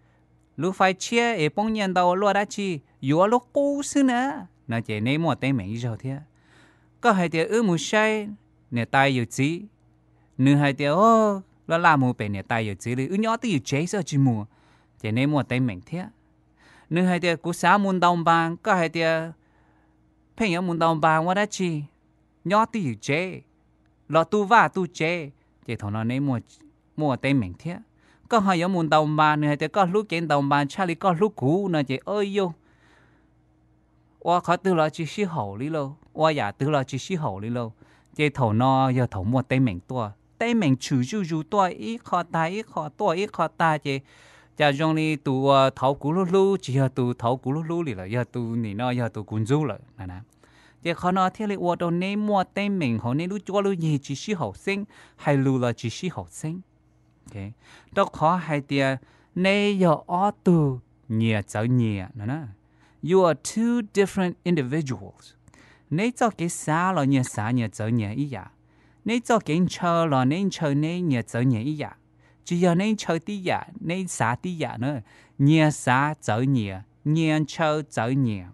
luv fais tshiab es poob nyiaj ntau luaj dab tsi, yuav lub qub xwb na, no ces neb muaj teeb meem ib zaug thiab. Koj hais tias wb mus saib niam tais yawm txiv, nws hais tias laj laj mus pem niam tais yawm txiv li, wb nyob twj ywm tsev xwb tsis mus, ces neb muaj teeb meem thiab. Nws hais tias kuv xav mus ntaus npas, koj hais tias pheej yuav mus ntaus npas ua dab tsi, nyob twj ywm tsev los tu vaj tu tsev, ces thaum no neb muaj teeb meem thiab. Koj ho yuav mus ntaus npas, nws hais tias koj hlub kev ntaus npas tshaj li koj hlub kuv no ces o yog ua qhov twg los tsis sib haum li lauj, ua yam twg los tsis sib haum li lauj. Ces thaum no yog thaum muaj teeb meem tuaj, teeb meem tshwm zuj zus tuaj ib qho tag ib qho tuaj ib qho tag ces cas zoo li tus uas thaud kuv hlub hlub tsis yog tus thaud kuv hlub hlub li lawm, yog tus nim no yog tus kuv ntxub lawm na. Ces qhov no thiaj li ua rau neb muaj teeb meem hauv neb lub cuab lub yig tsis sib haum xeeb, hais lus los tsis sib haum xeeb. Rau qhov hais tias neb yog ob tug nyias txawv nyias no. You are two different individuals. Neb txoj kev xav los nyias xav nyias txawv nyias ib yam. Neb txoj kev ntshaw los neb ntshaw neb nyias txawv nyias ib yam. Tsis yog neb ntshaw tib yam neb xav tib yam na, nyias xav txawv nyias, nyias ntshaw txawv nyias.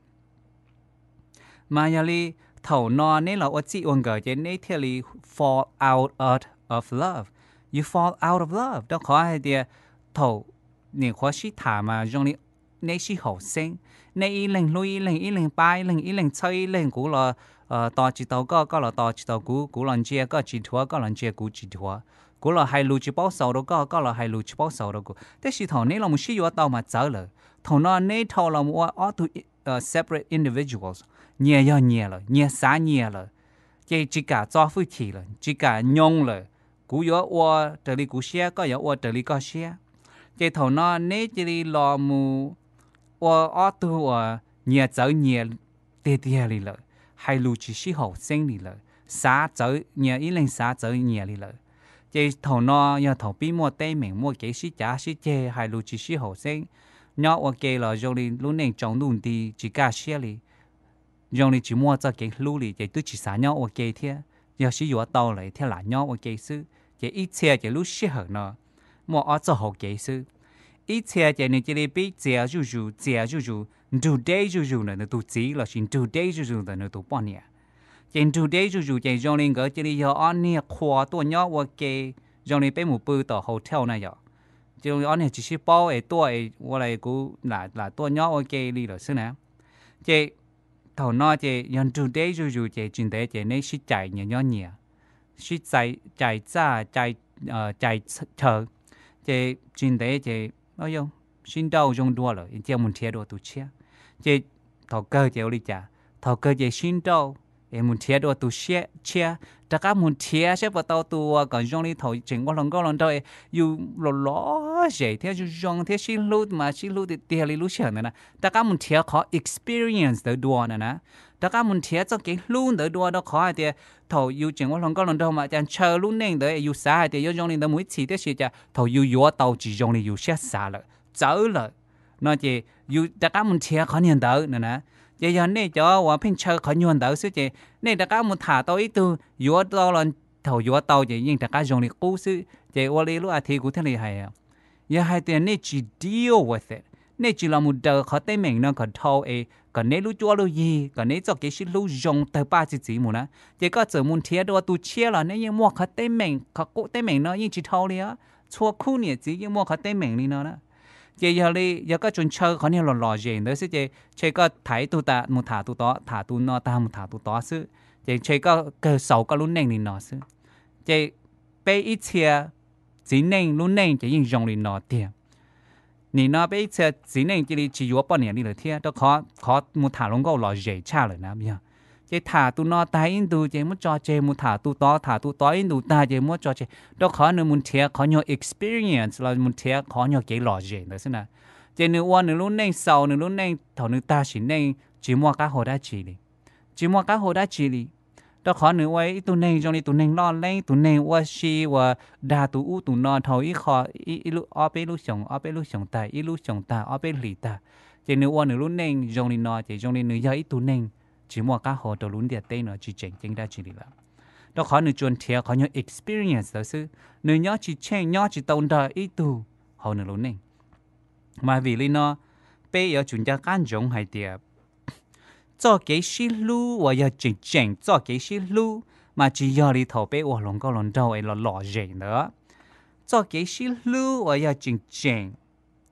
Mas yog li thaum no neb los ua txij ua nkawm ces neb thiaj li fall out of love. You fall out of love rau qhov hais tias thaum nim qhuav sib tham mas zoo li neb sib haum xeeb, neb ib leeg hlub ib leeg, ib leeg pab ib leeg, ib leeg txhawb ib leeg, kuv los tos tsis tau koj, koj los tos tsis tau kuv, kuv los ntsia koj tsis dhuav, koj los ntsia kuv tsis dhuav, kuv los hais lus tsis paub xaus rau koj, koj los hais lus tsis paub xaus rau kuv. Tab sis thaum neb los mus sib yuav tau mas txawv lawm. Thaum no neb dhau los mus ua ob tug separate individuals, nyias yog nyias lawm, nyias xav nyias lawm, ces tsis kam txo hwj chim lawm, tsis kam nyoo lawm. Kuv yuav ua raws li kuv siab, koj yuav ua raws li koj siab. Ces thaum no neb cia li los mus ua ob tug uas nyias txawv nyias tiag tiag li lawm, hais lus tsis sib haum xeeb li lawm, xav txawv nyias, ib leeg xav txawv nyias li lawm. Ces thaum no yog thaum pib muaj teeb meem, muaj kev sib cav sib ceg, hais lus tsis sib haum xeeb, nyob ua ke los zoo li lub neej tsaus ntuj nti tsis kaj siab li, zoo li tsis muaj txoj kev hlub li ces twb tsis xav nyob ua ke thiab. Yog sib yuav tau lawm thiaj lam nyob ua ke xwb. Ces ib txhia ces lub sij hawm no muaj ob txoj hauv kev xwb. Ib txhia ces nws cia li pib txias zuj zus, txias zuj zus, nrug deb zuj zus ntawm nws tus txiv lossis nrug deb zuj zus ntawm nws tus poj niam. Ces nrug deb zuj zus ces zoo li nkawd cia li yog ob niag qhua tuaj nyob ua ke, zoo li peb mus pw tom hotel na yom. Ces ob niag tsis sib paub es tuaj es ua li kuv lam tuaj nyob ua ke li lawm xwb na. Ces thaum no ces yog nrug deb zuj zus ces tsis ntev ces neb sib cais nyias nyob nyias, sib cais txaj, cais chaw, ces tsis ntev ces sib nrauj zoo dua lawm cia mus nrhiav dua tus tshiab. Ces thaum kawg ces ua li cas? Thaum kawg ces sib nrauj es mus nrhiav dua tus tshiab, rov qab mus nrhiav saib puas tau tus uas kom zoo li thaum tseem ua hluas nkauj hluas nraug, yus los lom zem thiab zoo zoo thiab sib hlub mas sib hlub tiag tiag li lub sij hawm ntawd na. Rov qab mus nrhiav qhov experience ntawd dua na na. Rov qab mus nrhiav txoj kev hlub ntawd dua rau qhov hais tias thaum yus tseem ua hluas nkauj hluas nraug mas cas ntshaw lub neej ntawd yus xav hais tias yuav zoo li ntawd mus ib txhis, tiam sis cas thaum yus yuav tau tsis zoo li yus siab xav lawm, txawv lawm no ces yus rov qab mus nrhiav qhov nyuag ntawd na na. Ces yog nej cov uas pheej ntshaw qhov nyuag ntawd xwb ces nej rov qab mus tham tau ib tug yuav tau los, thaum yuav tau ces yeej rov qab zoo li qub xwb. Ces ua li lub a thiv kuv thiaj li hais, yog hais tias nej tsis deal with it, nej tsis los mus daws qhov teeb meem no kom dhau es kom neb lub cuab lub yig, kom neb txoj kev sib hlub zoo tawg paj txi txiv mus na, ces koj txawm mus nrhiav dua tus tshiab los neb yeej muaj qhov teeb meem, qhov qub teeb meem no yeej tsis dhau li os. Txhua khub niam txiv yeej muaj qhov teeb meem li no na. Ces yog li yog koj tsuas ntshaw qhov niag los lom zem ntawd xwb ces ntshe koj tham ib tug tas mus tham tus tod, tham tus no tag mus tham tus tod xwb, ces ntshe koj kawg xaus koj lub neej li no xwb. Ces peb ib txhia txiv neej lub neej ces yeej zoo li no tiag. Nim no peb ib txhia txiv neej cia li tsis yuav poj niam li lawm thiab rau qhov qhov mus tham hluas nkauj lom zem tshaj lawm na yog. Ces tham tus no tag ib ntus ces muab tso tseg, mus tham tus tod, tham tus tod ib ntus tag ces muab tso tseg rau qhov nws mus nrhiav qhov nyuag experience los mus nrhiav qhov nyuag kev lom zem ntawd xwb na. Ces nws ua nws lub neej xaus nws lub neej thaum nws tag sim neej tsis muaj qab hau dab tsi li, tsis muaj qab hau dab tsi li. Rau qhov nws ua ib tug neeg zoo li tus neeg loj leeb, tus neeg ua si uas dag tus ub tus no dhau ib qho, ob peb lub xyoos, ob peb lub xyoos tag, ib lub xyoos tag, ob peb hlis tag, ces nws ua nws lub neej zoo li no ces zoo li nws yog ib tug neeg tsis muaj qab hau rau lub ntiaj teb no, tsis tseem ceeb dab tsi li lawm. Rau qhov nws tsuas nrhiav qhov nyuag experience ntawd xwb, nws nyob tsis tsheej, nyob tsis tau nrog ib tug hauv nws lub neej. Mas vim li no peb yuav tsum nco qab ntsoov hais tias txoj kev sib hlub uas yog tseem tseem txoj kev sib hlub mas tsis yog li thaum peb ua hluas nkauj hluas nraug es los lom zem ntawd. Txoj kev sib hlub uas yog tseem tseem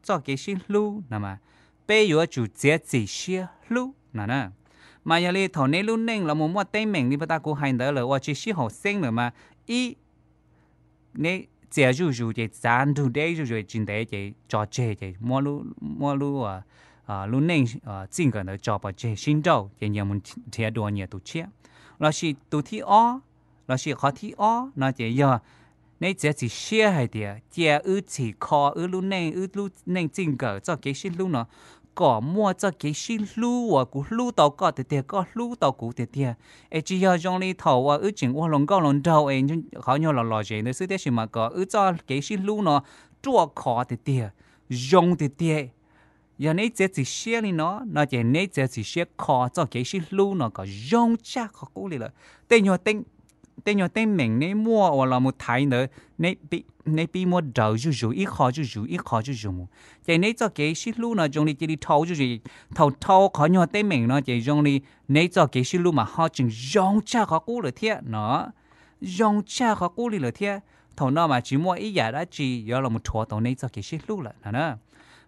txoj kev sib hlub no peb yuav tsum txiav txim siab hlub no na. Mas yog li thaum neb lub neej los mus muaj teeb meem li pas tas kuv hais ntawd lawm uas tsis sib haum xeeb lawm mas ib, neb txias zuj zus ces txav nrug deb zuj zus tsis ntev ces tso tseg ces muab lub neej txij nkawm ntawd tso pov tseg sib nrauj ces nyias mus nrhiav dua nyias tus tshiab, lossis tus thib ob, Los sis qhov thib ob no ces yog neb txiav txim siab hais tias cia wb txhim kho wb lub neej, wb lub neej txij nkawm txoj kev sib hlub no kom muaj txoj kev sib hlub uas kuv hlub tau koj tiag tiag, koj hlub tau kuv tiag tiag. Es tsis yog zoo li thaum uas wb tseem ua hluas nkauj hluas nraug es qhov nyuag los lom zem ntawd xwb, tiam sis mas kom wb txoj kev sib hlub no ruaj khov tiag tiag, zoo tiag tiag. Yog neb txiav txim siab li no no ces neb txiav txim siab kho txoj kev sib hlub no kom zoo tshaj qhov qub li lawm. Tej nyuag teeb meem neb muaj uas los mus thaiv ntawd, neb pib muab daws zuj zus ib qho zuj zus ib qho zuj zus mus, ces neb txoj kev sib hlub no zoo li cia li dhau zuj zus. Thaum dhau qhov nyuag teeb meem no ces zoo li neb txoj kev sib hlub mas ho tseem zoo tshaj qhov qub lawm thiab no, zoo tshaj qhov qub li lawm thiab. Thaum no mas tsis muaj ib yam dab tsi yuav los rhuav tau neb txoj kev sib hlub lawm no na.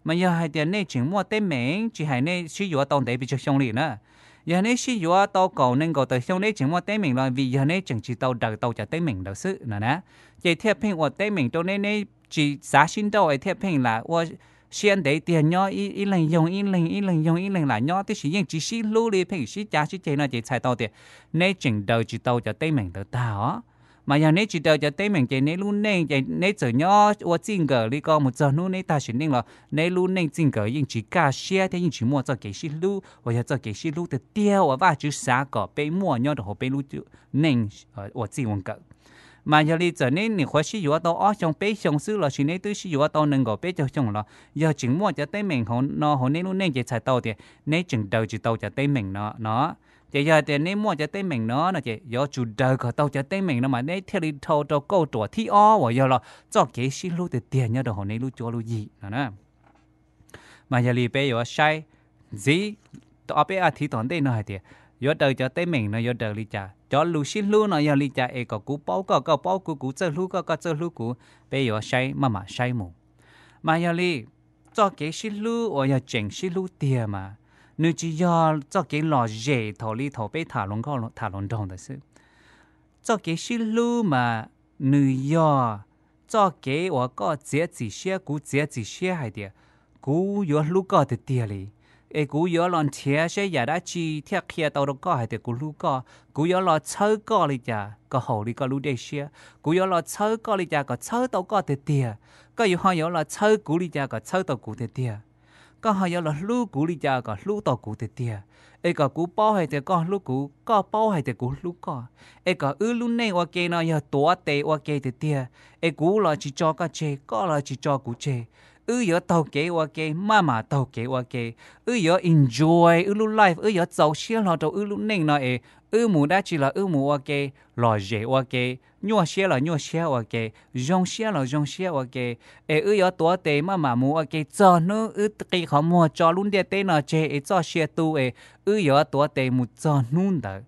Mas yog hais tias nej tseem muaj teeb meem, tsis hais nej sib yuav tau ntev pes tsawg xyoo li na, yog neb sib yuav tau kaum nees nkaum tawm xyoo neb tseem muaj teeb meem los vim yog neb tseem tsis tau daws tau cov teeb meem ntawd xwb no na. Ces thiaj pheej ua teeb meem rau neb, neb tsis xav sib nrauj es thiaj pheej lam ua siab ntev tiag, nyob ib leeg yoog ib leeg, ib leeg yoog ib leeg lam nyob, tiam sis yeej tsis sib hlub li, pheej sib cav sib ceg no ces txhais tau tias neb tseem daws tsis tau cov teeb meem ntawd tag os. Mas yog neb tsis daws cov teeb meem ces neb lub neej ces neb txawm nyob ua txij nkawm li ko mus txog hnub neb tag sim neej los neb lub neej txij nkawm yeej tsis kaj siab thiab yeej tsis muaj txoj kev sib hlub uas yog txoj kev sib hlub tiag tiag uas Vajtswv xav kom peb muaj nyob rau hauv peb lub neej ua txij ua nkawm. Mas yog li txawm neb nim qhuav sib yuav tau ob xyoo peb xyoo xwb los sis neb twb sib yuav tau nees nkaum peb caug xyoo los yog tseem muaj cov teeb meem hauv no hauv neb lub neej ces txhais tau tias neb tseem daws tsis tau cov teeb meem no no. Ces yog tias neb muaj cov teeb meem no no ces yuav tsum daws kom tau cov teeb meem no mas neb thiaj li dhau rau kauj ruam thib ob uas yog los txoj kev sib hlub tiag tiag nyob rau hauv neb lub cuab lub yig no na. Mas yog li peb yuav saib ntxiv ob peb a thiv tom ntej no hais tias yuav daws cov teeb meem no yuav daws li cas, cov lus sib hlub no yog li cas es kom kuv paub koj, koj paub kuv, kuv txawj hlub koj, koj txawj hlub kuv, peb yuav saib maj mam saib mus. Mas yog li txoj kev sib hlub uas yog tseem sib hlub tiag mas nws tsis yog txoj kev lom zem thaum li thaum peb tham hluas nraug ntawd xwb. Txoj kev sib hlub mas nws yog txoj kev uas koj txiav txim siab, kuv txiav txim siab hais tias kuv yuav hlub koj tiag tiag li, es kuv yuav los nrhiav saib yam dab tsi thiaj qhia tau rau koj hais tias kuv hlub koj, kuv yuav los txhawb koj li cas, kom haum li koj lub dej siab, kuv yuav los txhawb koj li cas kom txhawb tau koj tiag tiag, koj yuav ho yuav los txhawb kuv li cas kom txhawb tau kuv tiag tiag, koj ho yuav los hlub kuv li cas kom hlub tau kuv tiag tiag, es kom kuv paub hais tias koj hlub kuv, koj paub hais tias kuv hlub koj, es kom wb lub neej ua ke no yog tuav tes ua ke tiag tiag, es kuv los tsis tso koj tseg, koj los tsis tso kuv tseg. Wb yuav taug kev ua ke, maj mam taug kev ua ke. Wb yuav enjoy wb lub life, wb yuav txaus siab hlo rau wb lub neej no es wb mus dab tsi los wb mus ua ke, lom zem ua ke, nyuaj siab los nyuaj siab ua ke, zoo siab los zoo siab ua ke. Es wb yuav tuav tes maj mam mus ua ke txog hnub wb qi qhov muag tso lub ntiaj teb no tseg es txoj sia tu es wb yuav tuav tes mus txog hnub ntawd.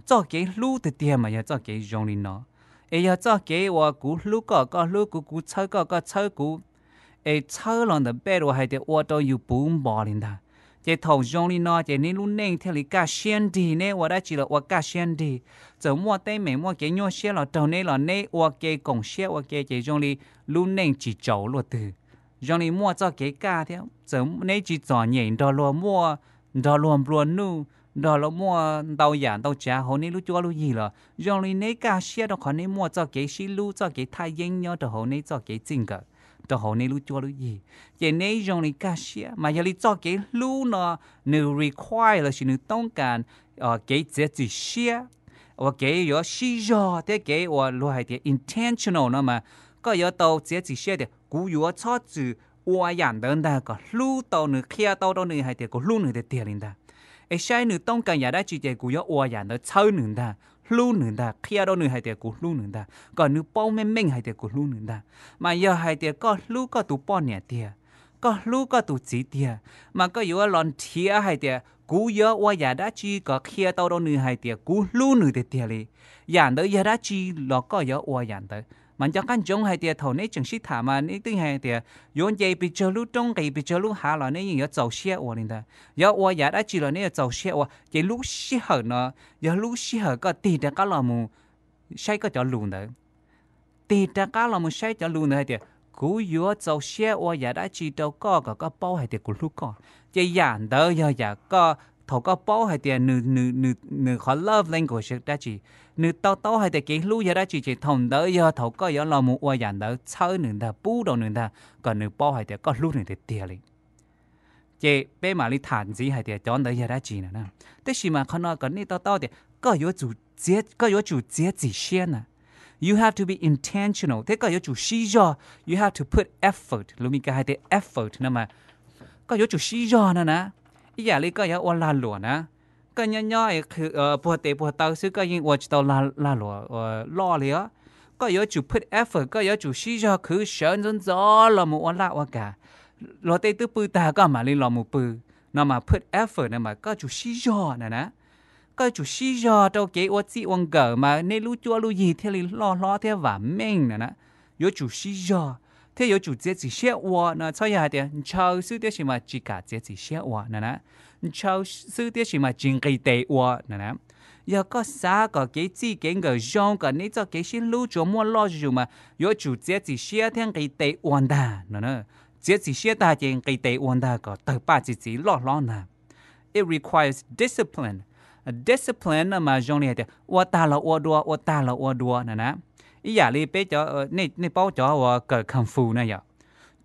Txoj kev hlub tiag tiag mas yog txoj kev zoo li no. Es yog txoj kev uas kuv hlub koj, koj hlub kuv, kuv txhawb koj, koj txhawb kuv, es txhawb los ntawm bed uas hais tias ua rau yus puv npo li ntag. Ces thaum zoo li no ces neb lub neej thiaj li kaj siab nrig, neb ua dab tsi los ua kaj siab nrig. Txawm muaj teeb meem muaj kev nyuaj siab los raug neb los neb ua ke koom siab ua ke ces zoo li lub neej tsis tsaus luaj twg. Zoo li muaj txoj kev kaj thiab txawm neb tsis txom nyem nrog luag muaj, nrog luag nplua nuj, nrog luag muaj ntau yam ntau tsav hauv neb lub cuab lub yig los zoo li neb kaj siab rau qhov neb muaj txoj kev sib hlub, txoj kev thaj yeeb nyob rau hauv neb txoj kev txij nkawm, rau hauv neb lub cuab lub yig. Ces neb zoo li kaj siab. Mas yog li txoj kev hlub no nws require lossis nws toob kas kev txiav txim siab uas kev yuav sib zog thiab kev uas luag hais tias intentional no mas koj yuav tau txiav txim siab tias kuv yuav txhob txwm ua yam ntawd ntag kom hlub tau nws, qhia tau rau nws hais tias kuv hlub nws tiag tiag li ntag. Es saib nws toob kas yam dab tsi ces kuv yuav ua yam ntawd txhawb nws ntag, hlub nws ntag, qhia rau nws hais tias kuv hlub nws ntag, kom nws paub meej meej hais tias kuv hlub nws ntag. Mas yog hais tias koj hlub koj tus poj niam tiag, koj hlub koj tus txiv tiag, mas koj yuav los nrhiav hais tias kuv yuav ua yam dab tsi kom qhia tau rau nws hais tias kuv hlub nws tiag tiag li. Yam ntawd yog dab tsi los koj yuav ua yam ntawd. Mas nco qab ntsoov hais tias thaum neb tseem sib tham mas neb twb hais tias yuav nce pes tsawg lub roob nqis pes tsawg lub hav los neb yeej yuav txaus siab ua li ntag. Yuav ua yam dab tsi los neb yuav txaus siab ua. Ces lub sij hawm no yog lub sij hawm koj tig rov qab los mus saib koj cov lus ntawd. Tig rov qab los mus saib cov lus ntawd hais tias kuv yuav txaus siab ua yam dab tsi rau koj kom koj paub hais tias kuv hlub koj. Ces yam ntawd yog yam koj thaum koj paub hais tias nws, nws, nws, nws qhov love language dab tsi, nws to taub hais tias kev hlub yog dab tsi ces thaum ntawd yog thaum koj yuav los mus ua yam ntawd txhawb nws ntag, pub rau nws ntag, kom nws paub hais tias koj hlub nws tiag tiag li. Ces peb mam li tham ntxiv hais tias cov ntawd yog dab tsi no na. Tab sis mas qhov no kom nej to taub tias koj yuav tsum txiav, koj yuav tsum txiav txim siab na. You have to be intentional, thiab koj yuav tsum siv zog. You have to put effort. Lus Mis Kas hais tias effort no mas koj yuav tsum siv zog no na. Ib yam li koj yuav ua lag luam na, koj nyob nyob puag tes puag taw xwb koj yeej ua tsis tau lag luam loj li os. Koj yuav tsum put effort, koj yuav tsum siv zog khwv sawv ntxov ntxov los mus ua laj ua kam. Luag tej twb pw tag koj mam li los mus pw, no mas put effort no mas koj tsum siv zog na na. Koj tsum siv zog rau kev ua txij ua nkawm mas nej lub cuab lub yig thiaj li loj hlob thiab vam meej na na. Yuav tsum siv zog thiab yuav tsum txiav txim siab ua no, txhob yog hais tias ntshaw xwb tiam sis mas tsis kam txiav txim siab ua na na. Ntshaw xwb tiam sis mas tsis nqis tes ua na na. Yog koj xav kom kev txij kev nkawm zoo, kom neb txoj kev sib hlub tsuas muaj loj zuj zus mas yuav tsum txiav txim siab thiab nqis tes ua ntag no. Txiav txim siab tag ces nqis tes ua ntag kom tawg paj txi txiv loj hlob ntag. It requires discipline. Discipline no mas zoo li hais tias ua tag los ua dua, ua tag los ua dua na na. Ib yam li peb cov, nej paub cov uas kawm kung fu na yom.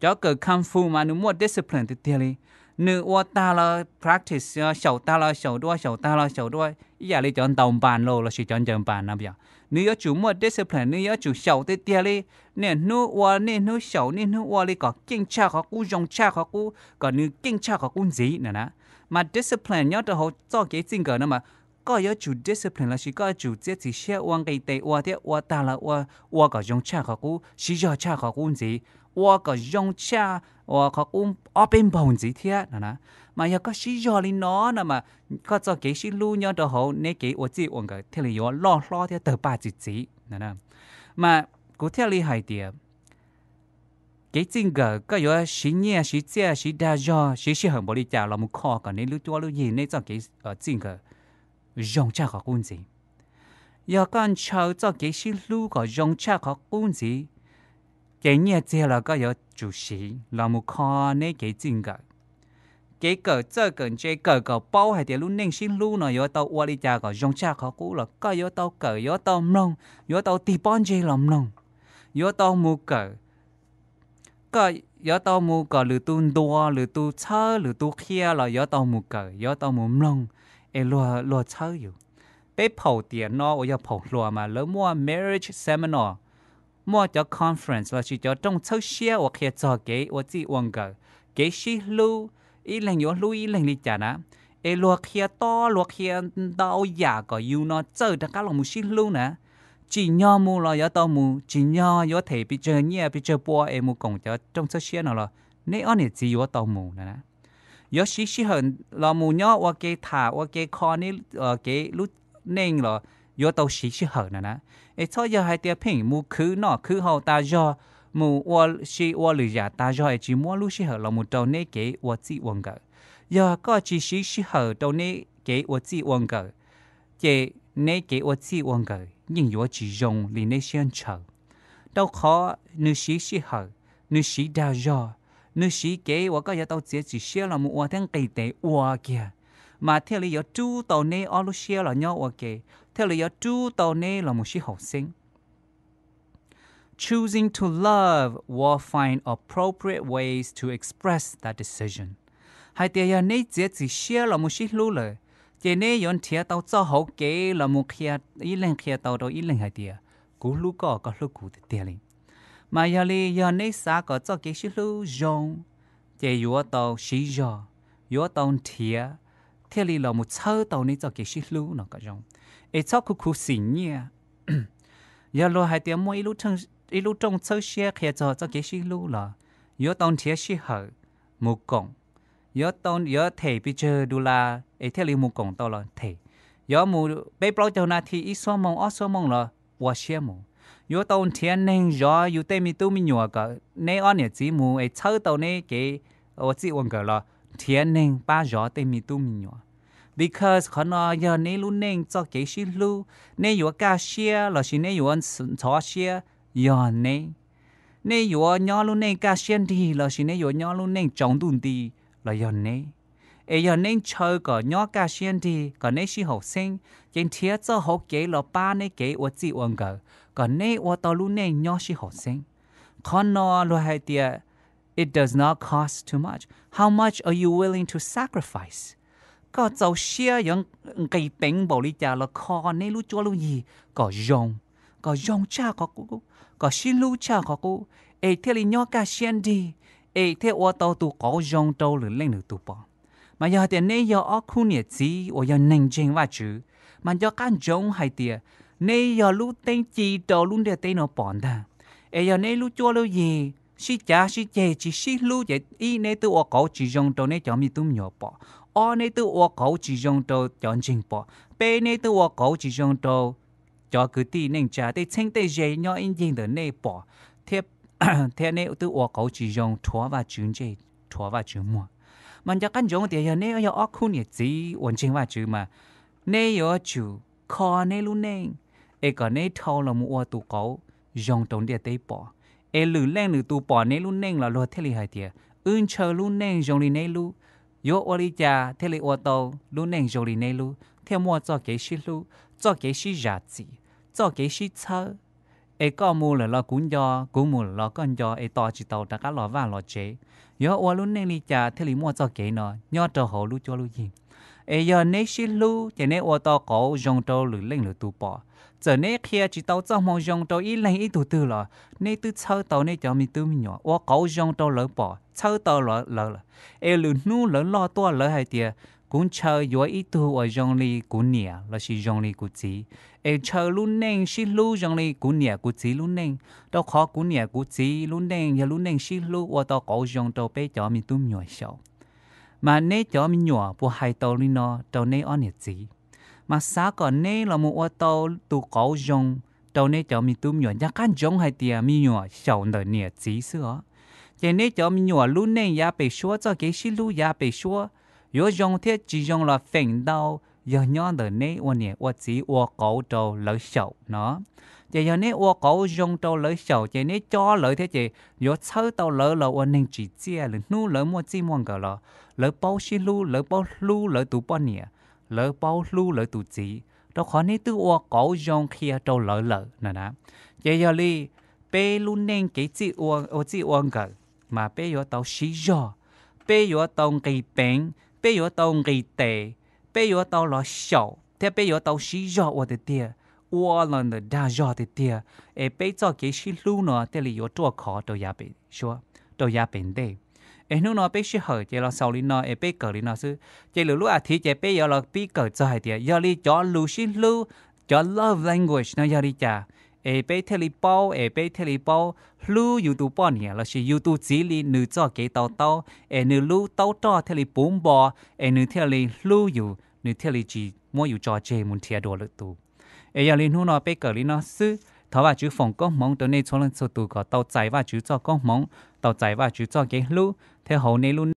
Cov kawm kung fu mas nws muaj discipline tiag tiag li. Nws ua tag los practice, xyaum tag los xyaum dua, xyaum tag los xyaum dua. Ib yam li cov ntaus npas los lossis cov ncaws npas no yom. Nws yuav tsum muaj discipline, nws yuav tsum xyaum tiag tiag li. Niaj hnub ua, niaj hnub xyaum, niaj hnub ua li kom keej tshaj qhov qub, zoo tshaj qhov qub, kom nws keej tshaj qhov qub ntxiv na na. Mas discipline nyob rau hauv txoj kev txij nkawm no mas koj yuav tsum discipline lossis koj yuav tsum txiav txim siab ua, nqis tes ua thiab ua tag los ua, ua kom zoo tshaj qhov qub, siv zog tshaj qhov qub ntxiv, ua kom zoo tshaj uas qhov qub ob peb npaug ntxiv thiab no na. Mas yog koj siv zog li no no mas koj txoj kev sib hlub nyob rau hauv neb kev ua txij ua nkawm thiaj li yuav loj hlob thiab tawg paj txi txiv no. Mas kuv thiaj li hais tias kev txij nkawm koj yuav siv nyiaj siv txiaj siv dag zog siv sij hawm npaum li cas los mus kho kom neb lub cuab lub yig neb txoj kev txij nkawm zoo tshaj qhov qub ntxiv. Yog koj ntshaw txoj kev sib hlub kom zoo tshaj qhov qub ntxiv, ces nyiaj txiag los koj yuav tsum siv los mus kho neb kev txij nkawm. Kev kawm txawj kawm ntse kawm kom paub hais tias lub neej sib hlub no yuav tau ua li cas kom zoo tshaj qhov qub los koj yuav tau kawm, yuav tau mloog, yuav tau tig pob ntseg los mloog, yuav tau mus kawm. Koj yuav tau mus kom lwm tus ntuas, lwm tus txhawb, lwm tus qhia los yuav tau mus kawm, yuav tau mus mloog es luag, luag txhawb yus. Peb phaum tiam no uas yog phaum hluas mas lawv muaj marriage seminar, muaj cov conference lossis cov rooj txhawb siab uas qhia txog kev ua txij ua nkawm, kev sib hlub, ib leeg yuav hlub ib leeg li cas na. Es luag qhia tob, luag qhia ntau yam kom yus no txawj rov qab los mus sib hlub na. Tsim nyog mus los yuav tau mus, tsim nyog yuav them pes tsawg nyiaj pes tsawg pua es mus koom cov rooj txhawb siab no los neb ob niam txiv yuav tau mus na. Yuav siv sij hawm los mus nyob ua ke tham ua ke kho neb kev lub neej los yuav tau siv sij hawm na na. Es txhob yog hais tias pheej mus khwv noj khwv haus tas zog, mus ua si ua lwm yam tas zog es tsis muab lub sij hawm los mus rau neb kev ua txij ua nkawm. Yog koj tsis siv sij hawm rau neb kev ua txij ua nkawm, ces neb kev ua txij ua nkawm yeej yuav tsis zoo li neb siab ntshaw. Rau qhov nws siv sij hawm, nws siv dag zog, nws siv kev uas koj yuav tau txiav txim siab los mus ua thiab nqis tes ua kiag, mas thiaj li yuav rub tau neb ob lub siab los nyob ua ke, thiaj li yuav rub tau neb los mus sib haum xeeb. Choosing to love will find appropriate ways to express that decision. Hais tias yog neb txiav txim siab los mus sib hlub lawm, ces neb yuav nrhiav tau txoj hauv kev los mus qhia, ib leeg qhia tau rau ib leeg hais tias kuv hlub koj, koj hlub kuv tiag tiag li. Mas yog li yog neb xav kom txoj kev sib hlub zoo, ces yuav tau siv zog, yuav tau nrhiav, thiaj li los mus txhawb tau neb txoj kev sib hlub no kom zoo. Es txhob khuv khuv xim nyiaj. Yog luag hais tias muaj ib lub rooj txhawb siab qhia txog txoj kev sib hlub los yuav tau nrhiav sij hawm mus koom, yuav them pes tsawg dollar es thiaj li mus koom tau los them. Yuav mus peb plaub caug nas this, ib xuab moos ob xuab moos los ua siab mus. Yuav tau nrhiav neeg zov yus tej me tub me nyuam kom neb ob niam txiv mus es txhawb tau neb kev ua txij ua nkawm los nrhiav neeg pab zov tej me tub me nyuam. Because qhov no yog neb lub neej txoj kev sib hlub, neb yuav kaj siab lossis neb yuav ntxhov siab yog neb. Neb yuav nyob lub neej kaj siab nrig lossis neb yuav nyob lub neej tsaus ntuj nti los yog neb. Es yog neb ntshaw kom nyob kaj siab nrig kom neb sib haum xeeb, ces nrhiav txoj hauv kev los pab neb kev ua txij ua nkawm kom neb ua tau lub neej nyob sib haum xeeb. Qhov no luag hais tias it does not cost too much. How much are you willing to sacrifice? Koj txaus siab yuav nqis peev npaum li cas los kho neb lub cuab lub yig kom zoo, kom zoo tshaj qhov qub, kom sib hlub tshaj qhov qub, es thiaj li nyob kaj siab nrig, es thiaj ua tau tus qauv zoo rau lwm leej lwm tus pom. Mas yog hais tias neb yog ob khub niam txiv uas yog neeg ntseeg Vajtswv, mas nco qab ntsoov hais tias neb yog lub teeb ci rau lub ntiaj teb no pom ntag. Es yog neb lub cuab lub yig sib cav sib ceg tsis sib hlub ces ib, neb twb ua qauv tsis zoo rau neb cov me tub me nyuam pom. Ob, neb twb ua qauv tsis zoo rau cov ntseeg pom. Peb, neb twb ua qauv tsis zoo rau cov kwv tij neej tsa, tej txheeb tej ze nyob ib ncig ntawm nej pom, thiab neb twb ua qauv tsis zoo rhuav Vajtswv ntsej, rhuav Vajtswv muag. Mas nco qab ntsoov tias yog neb yog ob khub niam txiv uas ntseeg Vajtswv mas neb yuav tsum kho neb lub neej es kom neb dhau los mus ua tus qauv zoo rau ntiaj teb pom, es lwm leej lwm tus pom neb lub neej los luag thiaj li hais tias wb ntshaw lub neej zoo li neb lub. Yuav ua li cas thiaj li ua tau lub neej zoo li neb lub, thiaj muaj txoj kev sib hlub, txoj kev sib zam txim, txoj kev sib txhawb, es koj mus lawm los kuv nco, kuv mus lawm los koj nco, es tos tsis tau rov qab los vaj los tsev. Yuav ua lub neej li cas thiaj li muaj txoj kev no nyob rau hauv lub cuab lub yig? Es yog neb sib hlub ces neb ua tau qauv zoo rau lwm leej lwm tus pom. Txawm neb qhia tsis tau txoj hmoo zoo rau ib leeg ib tug twg los neb twb txhawb tau neb cov me tub me nyuam, ua qauv zoo rau lawv pom, txhawb tau lawv lawm. Es lwm hnub lawv loj tuaj lawv hais tias kuv ntshaw yuav ib tug uas zoo li kuv niam lossis zoo li kuv txiv. Es ntshaw lub neej sib hlub zoo li kuv niam kuv txiv lub neej, rau qhov kuv niam kuv txiv lub neej yog lub neej sib hlub ua tau qauv zoo rau peb cov me tub me nyuam xyaum. Mas neb cov me nyuam puas hais tau li no rau neb ob niam txiv? Mas xav kom neb los mus ua tau tus qauv zoo rau neb cov me tub me nyuam, nco qab ntsoov hais tias me nyuam xyaum ntawm niam txiv xwb os. Ces neb cov me nyuam lub neej yav pem suab, txoj kev sib hlub yav pem suab, yuav zoo thiab tsis zoo los feem ntau yog nyob ntawm neb ua niam ua txiv ua qauv rau lawv xyaum no. Ces yog neb ua qauv zoo rau lawv xyaum ces neb cob lawv thiab ces yuav txhawb tau lawv los ua neeg tsim txiaj, lwm hnub lawv muaj txij muaj nkawm los lawv paub sib hlub, lawv paub hlub lawv tus poj niam, lawv paub hlub lawv tus txiv, rau qhov neb twb ua qauv zoo qhia rau lawv lawm no na. Ces yog li peb lub neej kev txij ua, ua txij ua nkawm, mas peb yuav tau siv zog, peb yuav tau nqis peev, peb yuav tau nqis tes, peb yuav tau los xyaum thiab peb yuav tau siv zog ua tiag tiag, ua los ntawm dag zog tiag tiag, es peb txoj kev sib hlub no thiaj li yuav ruaj khov rau yav pem ntej. Es hnub no peb sij hawm ces los xaus li no es peb kawm li no xwb. Ces lwm lub as thiv ces peb yuav los pib kawm txog hais tias yog li cov lus sib hlub, cov love language no yog li cas, es peb thiaj li paub, es peb thiaj li paub hlub yus tus poj niam lossis yus tus txiv li nws txoj kev to taub, es nws lub taub roj thiaj li puv npo, es nws thiaj li hlub yus, nws thiaj li tsis muab yus tso tseg mus nrhiav dua lwm tus. Es yog li hnub no peb kawm li no xwb. Thov Vajtswv foom koob hmoov rau nej txhua leej txhua tus kom tau txais Vajtswv txoj koob hmoov, tau txais Vajtswv txoj kev hlub thiab hauv nej lub